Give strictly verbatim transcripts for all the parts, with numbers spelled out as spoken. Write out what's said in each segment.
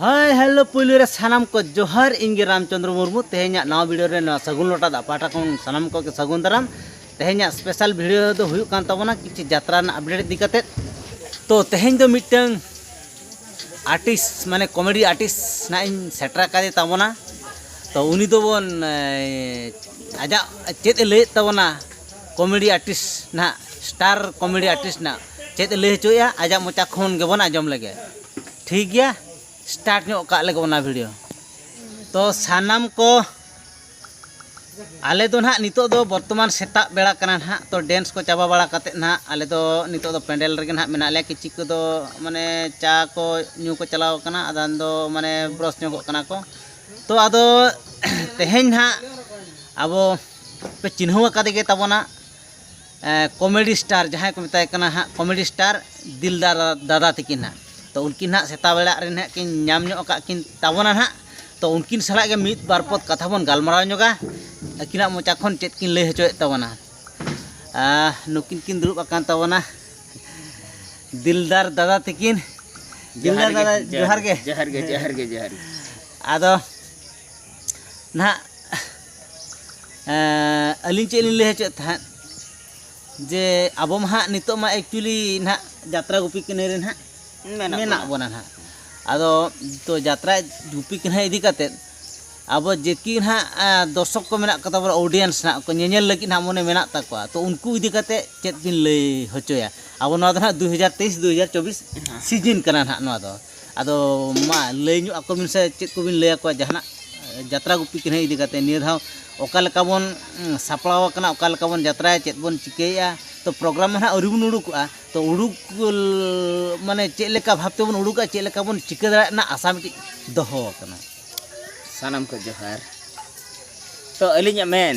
Hi hello, ᱯᱩᱭᱞᱩ ᱨᱮ ᱥᱟᱱᱟᱢ ᱠᱚ ᱡᱚᱦᱟᱨ᱾ ᱤᱧ ᱜᱮ ᱨᱟᱢᱪᱚᱸᱫᱽᱨᱚ ᱢᱩᱨᱢᱩ᱾ ᱛᱮᱦᱮᱧᱟᱜ ᱱᱟᱣᱟ ᱵᱷᱤᱰᱤᱭᱳ ᱨᱮ ᱱᱚᱣᱟ ᱥᱟᱹᱜᱩᱱ ᱞᱚᱴᱟ ᱫᱟᱜ ᱯᱟᱦᱴᱟ ᱠᱷᱚᱱ ᱥᱟᱱᱟᱢ ᱠᱚᱜᱮ ᱥᱟᱹᱜᱩᱱ ᱫᱟᱨᱟᱢ᱾ ᱛᱮᱦᱮᱧᱟᱜ ᱥᱯᱮᱥᱟᱞ ᱵᱷᱤᱰᱤᱭᱳ ᱫᱚ ᱦᱩᱭᱩᱜ ᱠᱟᱱ ᱛᱟᱵᱚᱱᱟ ᱠᱤᱪᱷᱩ ᱡᱟᱛᱨᱟ ᱨᱮᱱᱟᱜ ᱟᱯᱰᱮᱴ ᱤᱫᱤ ᱠᱟᱛᱮᱫ᱾ ᱛᱚ ᱛᱮᱦᱮᱧ ᱫᱚ ᱢᱤᱫᱴᱟᱝ ᱟᱨᱴᱤᱥᱴ, ᱢᱟᱱᱮ ᱠᱚᱢᱮᱰᱤ ᱟᱨᱴᱤᱥᱴ ᱱᱟᱜ ᱤᱧ ᱥᱮᱴᱮᱨ ᱟᱠᱟᱫᱮ ᱛᱟᱵᱚᱱᱟ᱾ ᱛᱚ ᱩᱱᱤ ᱫᱚᱵᱚᱱ, ᱮ, ᱟᱡᱟᱜ ᱪᱮᱫ ᱮ ᱞᱟᱹᱭᱮᱫ ᱛᱟᱵᱚᱱᱟ, ᱠᱚᱢᱮᱰᱤ ᱟᱨᱴᱤᱥᱴ ᱱᱟᱜ, ᱥᱴᱟᱨ ᱠᱚᱢᱮᱰᱤ ᱟᱨᱴᱤᱥᱴ ᱱᱟᱜ ᱪᱮᱫ ᱮ ᱞᱟᱹᱭ ᱦᱚᱪᱚᱭᱮᱫᱼᱟ, ᱟᱡᱟᱜ ᱢᱚᱪᱟ ᱠᱷᱚᱱ ᱜᱮᱵᱚᱱ ᱟᱸᱡᱚᱢ ᱞᱮᱜᱮ᱾ ᱴᱷᱤᱠ ᱜᱮᱭᱟ, ᱥᱴᱟᱨᱴ ᱧᱚᱜ ᱠᱟᱜ ᱞᱮᱜᱮ ᱚᱱᱟ ᱵᱷᱤᱰᱤᱭᱳ᱾ ᱛᱚ ᱥᱟᱱᱟᱢ ᱠᱚ, ᱟᱞᱮ ᱫᱚ ᱱᱟᱦᱟᱜ ᱱᱤᱛᱚᱜ ᱫᱚ ᱵᱚᱨᱛᱚᱢᱟᱱ ᱥᱮᱛᱟᱜ ᱵᱮᱲᱟ ᱠᱟᱱᱟ ᱱᱟᱦᱟᱜ᱾ ᱛᱚ ᱰᱮᱱᱥ ᱠᱚ ᱪᱟᱵᱟ ᱵᱟᱲᱟ ᱠᱟᱛᱮᱫ ᱱᱟᱦᱟᱜ ᱟᱞᱮ ᱫᱚ ᱱᱤᱛᱚᱜ ᱫᱚ ᱯᱮᱱᱰᱮᱞ ᱨᱮᱜᱮ ᱱᱟᱦᱟᱜ ᱢᱮᱱᱟᱜ ᱞᱮᱭᱟ᱾ ᱠᱤᱪᱷᱩ ᱠᱚᱫᱚ ᱢᱟᱱᱮ ᱪᱟ ᱠᱚ ᱧᱩ ᱠᱚ ᱪᱟᱞᱟᱣ ᱠᱟᱱᱟ, ᱟᱫᱷᱟᱱ ᱫᱚ ᱢᱟᱱᱮ ᱵᱨᱚᱥ ᱧᱚᱜᱚᱜ ᱠᱟᱱᱟ ᱠᱚ᱾ ᱛᱚ ᱟᱫᱚ ᱛᱮᱦᱮᱧ ᱱᱟᱦᱟᱜ ᱟᱵᱚ ᱯᱮ ᱪᱤᱱᱦᱟᱹᱣ ᱟᱠᱟᱫᱮ ᱜᱮ ᱛᱟᱵᱚᱱᱟ, ᱮ, ᱠᱚᱢᱮᱰᱤ ᱥᱴᱟᱨ, ᱡᱟᱦᱟᱸᱭ ᱠᱚ ᱢᱮᱛᱟᱭ ᱠᱟᱱᱟ ᱦᱟᱸᱜ ᱠᱚᱢᱮᱰᱤ ᱥᱴᱟᱨ ᱫᱤᱞᱫᱟᱨ ᱫᱟᱫᱟ ᱛᱤᱠᱤᱱ ᱦᱟᱸᱜ᱾ ᱛᱚ ᱩᱱᱠᱤᱱ ᱦᱟᱸᱜ ᱥᱮᱛᱟᱜ ᱵᱮᱲᱟ ᱨᱮ ᱦᱟᱸᱜ ᱠᱤᱱ ᱧᱟᱢ ᱧᱚᱜ ᱟᱠᱟᱫ ᱠᱤᱱ ᱛᱟᱵᱚᱱᱟ ᱦᱟᱸᱜ᱾ ᱛᱚ ᱩᱱᱠᱤᱱ ᱥᱟᱞᱟᱜ ᱜᱮ ᱢᱤᱫ ᱵᱟᱨ ᱯᱚᱫ ᱠᱟᱛᱷᱟ ᱵᱚᱱ ᱜᱟᱞᱢᱟᱨᱟᱣ ᱧᱚᱜᱟ, ᱟᱹᱠᱤᱱᱟᱜ ᱢᱚᱪᱟ ᱠᱷᱚᱱ ᱪᱮᱫ ᱠᱤᱱ ᱞᱟᱹᱭ ᱦᱚᱪᱚᱭᱮᱫ ᱛᱟᱵᱚᱱᱟ᱾ ᱟᱨ ᱱᱩᱠᱤᱱ ᱠᱤᱱ ᱫᱩᱲᱩᱵ ᱟᱠᱟᱱ ᱛᱟᱵᱚᱱᱟ ᱫᱤᱞᱫᱟᱨ ᱫᱟᱫᱟ ᱛᱤᱠᱤᱱ᱾ ᱫᱤᱞᱫᱟᱨ ᱫᱟᱫᱟ, ᱡᱚᱦᱟᱨ ᱜᱮ᱾ ᱡᱚᱦᱟᱨ ᱜᱮ, ᱡᱚᱦᱟᱨ ᱜᱮ, ᱡᱚᱦᱟᱨ ᱜᱮ᱾ ᱟᱫᱚ ᱱᱟᱦᱟᱜ, ᱮᱸ, ᱟᱹᱞᱤᱧ ᱪᱮᱫ ᱞᱤᱧ ᱞᱟᱹᱭ ᱦᱚᱪᱚᱭᱮᱫ ᱛᱟᱦᱮᱸᱫ, ᱡᱮ ᱟᱵᱚ ᱢᱟ ᱦᱟᱸᱜ ᱱᱤᱛᱚᱜ ᱢᱟ actually ᱱᱟᱦᱟᱜ ᱡᱟᱛᱨᱟ ᱜᱩᱯᱤ ᱠᱟᱹᱱᱟᱹᱭ ᱨᱮ ᱱᱟᱦᱟᱜ ᱢᱮᱱᱟᱜ ᱢᱮᱱᱟᱜ ᱵᱚᱱᱟ᱾ ᱵᱚᱱᱟ ᱱᱟᱦᱟᱜ᱾ ᱟᱫᱚ ᱛᱚ ᱡᱟᱛᱨᱟ ᱜᱩᱯᱤ ᱠᱟᱹᱱᱟᱹᱭ ᱤᱫᱤ ᱠᱟᱛᱮᱫ ᱟᱵᱚ ᱡᱮᱠᱤ ᱱᱟᱦᱟᱜ, ᱮᱸ, ᱫᱚᱨᱥᱚᱠ ᱠᱚ ᱢᱮᱱᱟᱜ ᱠᱚ ᱛᱟᱵᱚᱱᱟ, audience ᱱᱟᱦᱟᱜ ᱠᱚ ᱧᱮᱧᱮᱞ ᱞᱟᱹᱜᱤᱫ ᱱᱟᱦᱟᱜ ᱢᱚᱱᱮ ᱢᱮᱱᱟᱜ ᱛᱟᱠᱚᱣᱟ, ᱛᱚ ᱩᱱᱠᱩ ᱤᱫᱤ ᱠᱟᱛᱮᱫ ᱪᱮᱫ ᱵᱤᱱ ᱞᱟᱹᱭ ᱦᱚᱪᱚᱭᱟ? ᱟᱵᱚ ᱱᱚᱣᱟ ᱫᱚ ᱱᱟᱦᱟᱜ ᱫᱩ ᱦᱟᱡᱟᱨ ᱛᱮᱭᱤᱥ ᱫᱩ ᱦᱟᱡᱟᱨ ᱪᱚᱵᱵᱤᱥ ᱦᱮᱸ᱾ ᱥᱤᱡᱤᱱ ᱠᱟᱱᱟ ᱱᱟᱦᱟᱜ ᱱᱚᱣᱟ ᱫᱚ᱾ ᱟᱫᱚ ᱢᱟ ᱞᱟᱹᱭ ᱧᱚᱜ ᱟᱠᱚ ᱵᱤᱱ ᱥᱮ, ᱪᱮᱫ ᱠᱚᱵᱤᱱ ᱞᱟᱹᱭ ᱟᱠᱚᱣᱟ ᱡᱟᱦᱟᱱᱟᱜ, ᱮ, ᱡᱟᱛᱨᱟ ᱜᱩᱯᱤ ᱠᱟᱹᱱᱟᱹᱭ ᱤᱫᱤ ᱠᱟᱛᱮ ᱱᱤᱭᱟᱹ ᱫᱷᱟᱣ ᱚᱠᱟ ᱞᱮᱠᱟ ᱵᱚᱱ, ᱩᱸ, ᱥᱟᱯᱲᱟᱣ ᱟᱠᱟᱱᱟ, ᱚᱠᱟ ᱞᱮᱠᱟ ᱵᱚᱱ ᱡᱟᱛᱨᱟᱭᱟ, ᱪᱮᱫ ᱵᱚᱱ ᱪᱤᱠᱟᱹᱭᱮᱫᱼᱟ? ᱛᱚ ᱯᱨᱳᱜᱨᱟᱢ ᱢᱟ ᱱᱟᱦᱟᱜ ᱟᱹᱣᱨᱤ ᱵᱚᱱ ᱩᱰᱩᱠᱚᱜᱼᱟ, ᱛᱚ ᱩᱰᱩᱠ ᱢᱟᱱᱮ ᱪᱮᱫ ᱞᱮᱠᱟ ᱵᱷᱟᱵᱽ ᱛᱮᱵᱚᱱ ᱩᱰᱩᱠᱟ, ᱪᱮᱫ ᱞᱮᱠᱟ ᱵᱚᱱ ᱪᱤᱠᱟᱹ ᱫᱟᱲᱮᱭᱟᱜ ᱨᱮᱱᱟᱜ ᱟᱥᱟ ᱢᱤᱫᱴᱤᱡ ᱫᱚᱦᱚ ᱟᱠᱟᱱᱟ᱾ ᱥᱟᱱᱟᱢ ᱠᱚ ᱡᱚᱦᱟᱨ᱾ ᱛᱚ ᱟᱹᱞᱤᱧᱟᱜ ᱢᱮᱱ,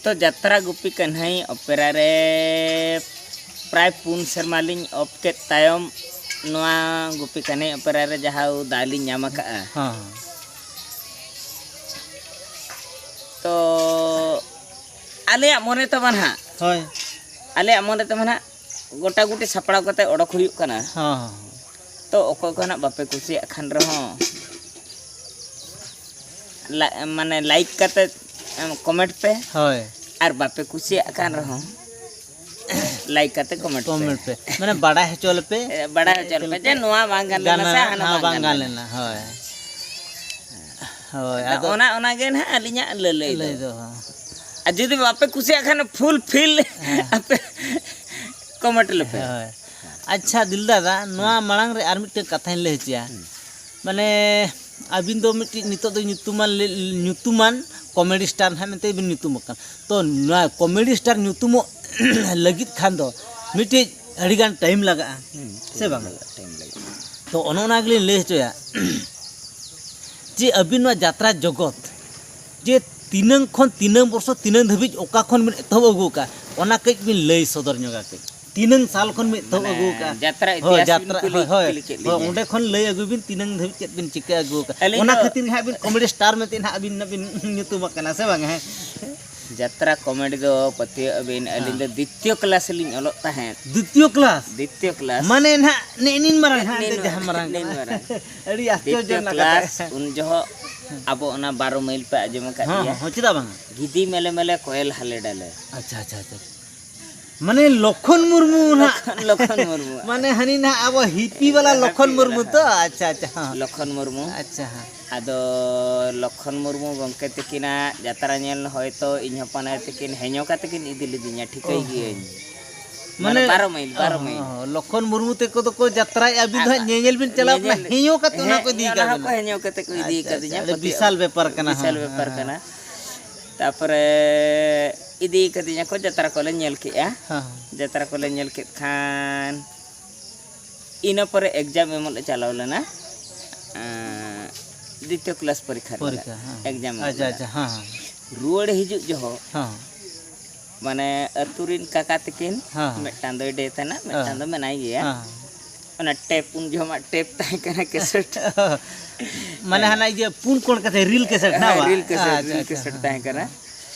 ᱛᱚ ᱡᱟᱛᱨᱟ ᱜᱩᱯᱤ ᱠᱟᱹᱱᱦᱟᱹᱭ ᱚᱯᱮᱨᱟ ᱨᱮ ᱯᱨᱟᱭ ᱯᱩᱱ ᱥᱮᱨᱢᱟ ᱞᱤᱧ ᱚᱯᱷ ᱠᱮᱫ ᱛᱟᱭᱚᱢ, ᱱᱚᱣᱟ ᱜᱩᱯᱤ ᱠᱟᱹᱱᱦᱟᱹᱭ ᱚᱯᱮᱨᱟ ᱨᱮ ᱡᱟᱦᱟᱸ ᱫᱟᱣ ᱞᱤᱧ ᱧᱟᱢ ᱟᱠᱟᱫᱼᱟ᱾ ᱦᱮᱸ᱾ ᱛᱚ ᱟᱞᱮᱭᱟᱜ ᱢᱚᱱᱮ ᱛᱟᱵᱚᱱ ᱦᱟᱸᱜ, ᱦᱳᱭ᱾ ᱟᱞᱮᱭᱟᱜ ᱢᱚᱱᱮ ᱛᱟᱵᱚᱱ ᱦᱟᱸᱜ ᱜᱚᱴᱟ ᱜᱩᱴᱤ ᱥᱟᱯᱲᱟᱣ ᱠᱟᱛᱮ ᱚᱰᱚᱠ ᱦᱩᱭᱩᱜ ᱠᱟᱱᱟ᱾ ᱦᱮᱸ, ᱦᱮᱸ᱾ ᱛᱚ ᱚᱠᱚᱭ ᱠᱚ ᱱᱟᱜ ᱵᱟᱯᱮ ᱠᱩᱥᱤᱭᱟᱜ ᱠᱷᱟᱱ ᱨᱮᱦᱚᱸ, ᱞᱟ- ᱢᱟᱱᱮ ᱞᱟᱭᱤᱠ ᱠᱟᱛᱮ ᱠᱚᱢᱮᱱᱴ ᱯᱮ᱾ ᱦᱳᱭ᱾ ᱟᱨ ᱵᱟᱯᱮ ᱠᱩᱥᱤᱭᱟᱜ ᱠᱟᱱ ᱨᱮᱦᱚᱸ, ᱞᱟᱭᱤᱠ ᱠᱟᱛᱮ ᱠᱚᱢᱮᱱᱴ ᱯᱮ᱾ ᱠᱚᱢᱮᱱᱴ ᱯᱮ, ᱢᱟᱱᱮ ᱵᱟᱲᱟᱭ ᱦᱚᱪᱚ ᱞᱮᱯᱮ᱾ ᱮ, ᱵᱟᱲᱟᱭ ᱦᱚᱪᱚ ᱞᱮᱯᱮ ᱡᱮ ᱱᱚᱣᱟ ᱵᱟᱝ ᱜᱟᱱ ᱞᱮᱱᱟ ᱥᱮ ᱦᱟᱱᱟ ᱦᱚᱸ ᱵᱟᱝ ᱵᱟᱝ ᱜᱟᱱ ᱜᱟᱱ ᱞᱮᱱᱟ᱾ ᱞᱮᱱᱟ᱾ ᱦᱳᱭ᱾ ᱦᱳᱭ᱾ ᱟᱫᱚ ᱟᱫᱚ ᱚᱱᱟ ᱚᱱᱟ ᱜᱮ ᱱᱟᱦᱟᱜ ᱟᱹᱞᱤᱧᱟᱜ ᱞᱟᱹᱞᱟᱹᱭ ᱫᱚ᱾ ᱞᱟᱹᱭ ᱫᱚ ᱦᱚᱸ᱾ ᱟᱨ ᱡᱩᱫᱤ ᱵᱟᱯᱮ ᱠᱩᱥᱤᱭᱟᱜ ᱠᱷᱟᱱ ᱯᱷᱩᱞ ᱯᱷᱤᱞ ᱟᱯᱮ ᱠᱚᱢᱮᱱᱴ ᱞᱮᱯᱮ᱾ ᱦᱳᱭ᱾ ᱟᱪᱪᱷᱟ ᱫᱤᱞ ᱫᱟᱫᱟ, ᱱᱚᱣᱟ ᱢᱟᱲᱟᱝ ᱨᱮ ᱟᱨ ᱢᱤᱫᱴᱮᱱ ᱠᱟᱛᱷᱟᱧ ᱞᱟᱹᱭ ᱦᱚᱪᱚᱭᱟ᱾ ᱢᱟᱱᱮ ᱟᱹᱵᱤᱱ ᱫᱚ ᱢᱤᱫᱴᱤᱡ ᱱᱤᱛᱚᱜ ᱫᱚ ᱧᱩᱛᱩᱢᱟᱱ ᱞᱮ- ᱧᱩᱛᱩᱢᱟᱱ ᱠᱚᱢᱮᱰᱤ ᱥᱴᱟᱨ ᱱᱟᱦᱟᱜ ᱢᱮᱱᱛᱮ ᱵᱤᱱ ᱧᱩᱛᱩᱢ ᱟᱠᱟᱱ᱾ ᱛᱚ ᱱᱚᱣᱟ ᱠᱚᱢᱮᱰᱤ ᱥᱴᱟᱨ ᱧᱩᱛᱩᱢᱚᱜ ᱞᱟᱹᱜᱤᱫ ᱠᱷᱟᱱ ᱫᱚ ᱢᱤᱫᱴᱤᱡ ᱟᱹᱰᱤᱜᱟᱱ ᱴᱟᱭᱤᱢ ᱞᱟᱜᱟᱜᱼᱟ, ᱥᱮ ᱵᱟᱝ? ᱴᱟᱭᱤᱢ ᱞᱟᱜᱟᱜᱼᱟ᱾ ᱛᱚ ᱚᱱᱮ ᱚᱱᱟ ᱜᱮᱞᱤᱧ ᱞᱟᱹᱭ ᱦᱚᱪᱚᱭᱟ ᱡᱮ ᱟᱹᱵᱤᱱ ᱱᱚᱣᱟ ᱡᱟᱛᱨᱟ ᱡᱚᱜᱚᱛ ᱡᱮ ᱛᱤᱱᱟᱹᱝ ᱠᱷᱚᱱ ᱛᱤᱱᱟᱹᱝ ᱵᱚᱨᱥᱚ ᱛᱤᱱᱟᱹᱝ ᱫᱷᱟᱹᱵᱤᱡ ᱚᱠᱟ ᱠᱷᱚᱱ ᱵᱤᱱ ᱮᱛᱚᱦᱚᱵ ᱟᱹᱜᱩ ᱟᱠᱟᱫᱼᱟ, ᱚᱱᱟ ᱠᱟᱹᱡ ᱵᱤᱱ ᱞᱟᱹᱭ ᱥᱚᱫᱚᱨ ᱧᱚᱜᱟ ᱠᱟᱹᱡ᱾ ᱛᱤᱱᱟᱹᱝ ᱥᱟᱞ ᱠᱷᱚᱱ ᱵᱤᱱ ᱮᱛᱚᱦᱚᱵ ᱟᱹᱜᱩ ᱟᱠᱟᱫᱼᱟ? ᱡᱟᱛᱨᱟ ᱦᱳᱭ, ᱤᱛᱤᱦᱟᱥ ᱡᱟᱛᱨᱟ, ᱵᱤᱱ ᱠᱩᱞᱤ- ᱦᱳᱭ, ᱦᱳᱭ, ᱠᱩᱞᱤ ᱠᱮᱫ ᱦᱳᱭ, ᱞᱤᱧᱟ᱾ ᱚᱸᱰᱮ ᱠᱷᱚᱱ ᱞᱟᱹᱭ ᱟᱹᱜᱩᱭ ᱵᱤᱱ ᱛᱤᱱᱟᱹᱝ ᱫᱷᱟᱹᱵᱤᱡ ᱪᱮᱫ ᱵᱤᱱ ᱪᱤᱠᱟᱹ ᱟᱹᱜᱩ ᱟᱠᱟᱫᱼᱟ? ᱟᱹᱞᱤᱧ ᱚᱱᱟ ᱫᱚ- ᱠᱷᱟᱹᱛᱤᱨ ᱜᱮ ᱦᱟᱸᱜ ᱵᱤᱱ ᱠᱚᱢᱮᱰᱤ ᱥᱴᱟᱨ ᱢᱮᱱᱛᱮ ᱱᱟᱦᱟᱜ ᱵᱤᱱ, ᱵᱤᱱ ᱧᱩᱛᱩᱢ ᱟᱠᱟᱱᱟ, ᱥᱮ ᱵᱟᱝ? ᱦᱮᱸ᱾ ᱡᱟᱛᱨᱟ ᱠᱚᱢᱮᱰᱤ ᱫᱚ ᱯᱟᱹᱛᱭᱟᱹᱜ ᱟᱹᱵᱤᱱ, ᱟᱹᱞᱤᱧ ᱫᱚ ᱫᱤᱛᱤᱭᱚ ᱠᱞᱟᱥ ᱨᱮᱞᱤᱧ ᱚᱞᱚᱜ ᱛᱟᱦᱮᱸᱫ᱾ ᱫᱤᱛᱤᱭᱚ ᱠᱞᱟᱥ? ᱫᱤᱛᱤᱭᱚ ᱠᱞᱟᱥ᱾ ᱢᱟᱱᱮ ᱱᱟᱦᱟᱜ ᱱᱮᱜᱼᱮ ᱱᱤᱱ ᱢᱟᱨᱟᱝ ᱦᱟᱸᱜ ᱱᱤᱱ ᱮᱱᱛᱮ ᱡᱟᱦᱟᱸ ᱢᱟᱨᱟᱝ ᱱᱤᱱ ᱠᱟᱱᱟ᱾ ᱢᱟᱨᱟᱝ᱾ ᱟᱹᱰᱤ ᱟᱥᱪᱚᱨᱡᱚ ᱫᱤᱛᱤᱭᱚ ᱨᱮᱱᱟᱜ ᱠᱞᱟᱥ ᱠᱟᱛᱷᱟ᱾ ᱩᱱ ᱡᱚᱦᱚᱜ ᱟᱵᱚ ᱚᱱᱟ ᱵᱟᱨᱚ ᱢᱟᱹᱭᱤᱞ ᱯᱮ ᱟᱸᱡᱚᱢ ᱟᱠᱟᱫ ᱦᱚᱸ, ᱜᱮᱭᱟ? ᱦᱚᱸ, ᱪᱮᱫᱟᱜ ᱵᱟᱝᱟ? ᱜᱤᱫᱤ ᱢᱮᱞᱮ ᱢᱮᱞᱮ ᱠᱚᱭᱮᱞ ᱦᱟᱞᱮ ᱰᱟᱞᱮ᱾ ᱟᱪᱪᱷᱟ, ᱟᱪᱪᱷᱟ, ᱟᱪᱪᱷᱟ᱾ ᱢᱟᱱᱮ ᱞᱚᱠᱷᱚᱱ ᱢᱩᱨᱢᱩ ᱱᱟᱦᱟᱜ᱾ ᱞᱚᱠᱷᱚᱱ, ᱞᱚᱠᱷᱚᱱ ᱢᱩᱨᱢᱩ᱾ ᱢᱟᱱᱮ ᱦᱟᱹᱱᱤ ᱱᱟᱦᱟᱜ ᱟᱵᱚ ᱦᱤᱯᱤ ᱵᱟᱞᱟ ᱞᱚᱠᱷᱚᱱ ᱢᱩᱨᱢᱩ ᱛᱚ? ᱟᱪᱪᱷᱟ, ᱟᱪᱪᱷᱟ, ᱦᱚᱸ᱾ ᱞᱚᱠᱷᱚᱱ ᱢᱩᱨᱢᱩ᱾ ᱟᱪᱪᱷᱟ, ᱦᱚᱸ᱾ ᱟᱫᱚ ᱞᱚᱠᱷᱚᱱ ᱢᱩᱨᱢᱩ ᱜᱚᱢᱠᱮ ᱛᱤᱠᱤᱱᱟᱜ ᱡᱟᱛᱨᱟ ᱧᱮᱞ ᱦᱚᱭᱛᱳ ᱤᱧ ᱦᱚᱯᱚᱱ ᱟᱭᱳ ᱛᱤᱠᱤᱱ ᱦᱮᱧᱚ ᱠᱟᱛᱮ ᱠᱤᱱ ᱤᱫᱤ ᱞᱤᱫᱤᱧᱟ, ᱴᱷᱤᱠᱟᱹᱭ ᱚ, ᱦᱚᱸ᱾ ᱜᱤᱭᱟᱹᱧ᱾ ᱢᱟᱱᱮ ᱵᱟᱨᱚ ᱢᱟᱹᱭᱤᱞ, ᱵᱟᱨᱚ ᱦᱚᱸ, ᱢᱟᱹᱭᱤᱞ᱾ ᱦᱚᱸ, ᱞᱚᱠᱷᱚᱱ ᱢᱩᱨᱢᱩ ᱛᱮᱠᱚ ᱫᱚᱠᱚ ᱡᱟᱛᱨᱟᱭᱮᱫᱼᱟ, ᱟᱹᱵᱤᱱ ᱫᱚ ᱦᱟᱸᱜ ᱧᱮᱧᱮᱞ ᱵᱤᱱ ᱪᱟᱞᱟᱣ ᱠᱟᱱᱟ, ᱦᱮᱸ, ᱦᱮᱸᱭᱚ ᱠᱟᱛᱮ ᱚᱱᱟ ᱠᱚ ᱤᱫᱤ ᱠᱟᱜ ᱵᱤᱱᱟ᱾ ᱦᱚᱸᱠᱚ ᱦᱮᱧᱚ ᱠᱟᱛᱮ ᱠᱚ ᱤᱫᱤ ᱟᱪᱪᱷᱟ, ᱟᱠᱟᱫᱤᱧᱟ, ᱟᱪᱪᱷᱟ, ᱟᱹᱰᱤ ᱯᱟᱹᱛᱭᱟᱹᱣ᱾ ᱵᱤᱥᱟᱞ ᱵᱮᱯᱟᱨ ᱠᱟᱱᱟ᱾ ᱵᱤᱥᱟᱞ ᱦᱮᱸ, ᱵᱮᱯᱟᱨ ᱦᱮᱸ, ᱠᱟᱱᱟ᱾ ᱛᱟᱯᱚᱨᱮ ᱤᱫᱤ ᱠᱟᱫᱤᱧᱟ ᱠᱚ, ᱡᱟᱛᱨᱟ ᱠᱚᱞᱮ ᱧᱮᱞ ᱠᱮᱜᱼᱟ᱾ ᱦᱮᱸ, ᱡᱟᱛᱨᱟ ᱠᱚᱞᱮ ᱧᱮᱞ ᱠᱮᱫ ᱠᱷᱟᱱ ᱤᱱᱟᱹ ᱯᱚᱨᱮ ᱮᱠᱡᱟᱢ ᱮᱢᱚᱜ ᱞᱮ ᱪᱟᱞᱟᱣ ᱞᱮᱱᱟ᱾ ᱮᱸ, ᱫᱤᱛᱤᱭᱚ ᱠᱞᱟᱥ ᱯᱚᱨᱤᱠᱠᱷᱟ ᱨᱮ ᱯᱚᱨᱤᱠᱠᱷᱟ, ᱦᱮᱸ᱾ ᱮᱠᱡᱟᱢ ᱮᱢ ᱟᱪᱪᱷᱟ, ᱞᱮᱱᱟ᱾ ᱟᱪᱪᱷᱟ, ᱦᱮᱸ, ᱦᱮᱸ᱾ ᱨᱩᱣᱟᱹᱲ ᱦᱤᱡᱩᱜ ᱡᱚᱦᱚᱜ ᱦᱮᱸ᱾ ᱢᱟᱱᱮ ᱟᱹᱛᱩ ᱨᱤᱱ ᱠᱟᱠᱟ ᱛᱟᱹᱠᱤᱱ, ᱦᱮᱸ, ᱦᱮᱸ᱾ ᱢᱤᱫᱴᱟᱝ ᱫᱚᱭ ᱰᱮᱛᱷ ᱮᱱᱟ, ᱦᱮᱸ, ᱢᱤᱫᱴᱟᱝ ᱫᱚ ᱢᱮᱱᱟᱭ ᱜᱮᱭᱟ᱾ ᱦᱮᱸ᱾ ᱚᱱᱟ ᱴᱮᱯ, ᱩᱱ ᱡᱚᱦᱚᱜ ᱢᱟ ᱴᱮᱯ ᱛᱟᱦᱮᱸ ᱠᱟᱱᱟ, ᱠᱮᱥᱮᱴ᱾ ᱢᱟᱱᱮ ᱦᱟᱱᱟ ᱤᱭᱟᱹ ᱯᱩᱱ ᱠᱚᱬ ᱠᱟᱛᱮ ᱨᱤᱞ ᱠᱮᱥᱮᱴ, ᱦᱮᱸ, ᱵᱟᱝ? ᱨᱤᱞ ᱠᱮᱥᱮᱴ, ᱟᱪᱪᱷᱟ, ᱨᱤᱞ ᱟᱪᱪᱷᱟ, ᱠᱮᱥᱮᱴ ᱦᱮᱸ, ᱛᱟᱦᱮᱸ ᱠᱟᱱᱟ᱾ ᱦᱮᱸ᱾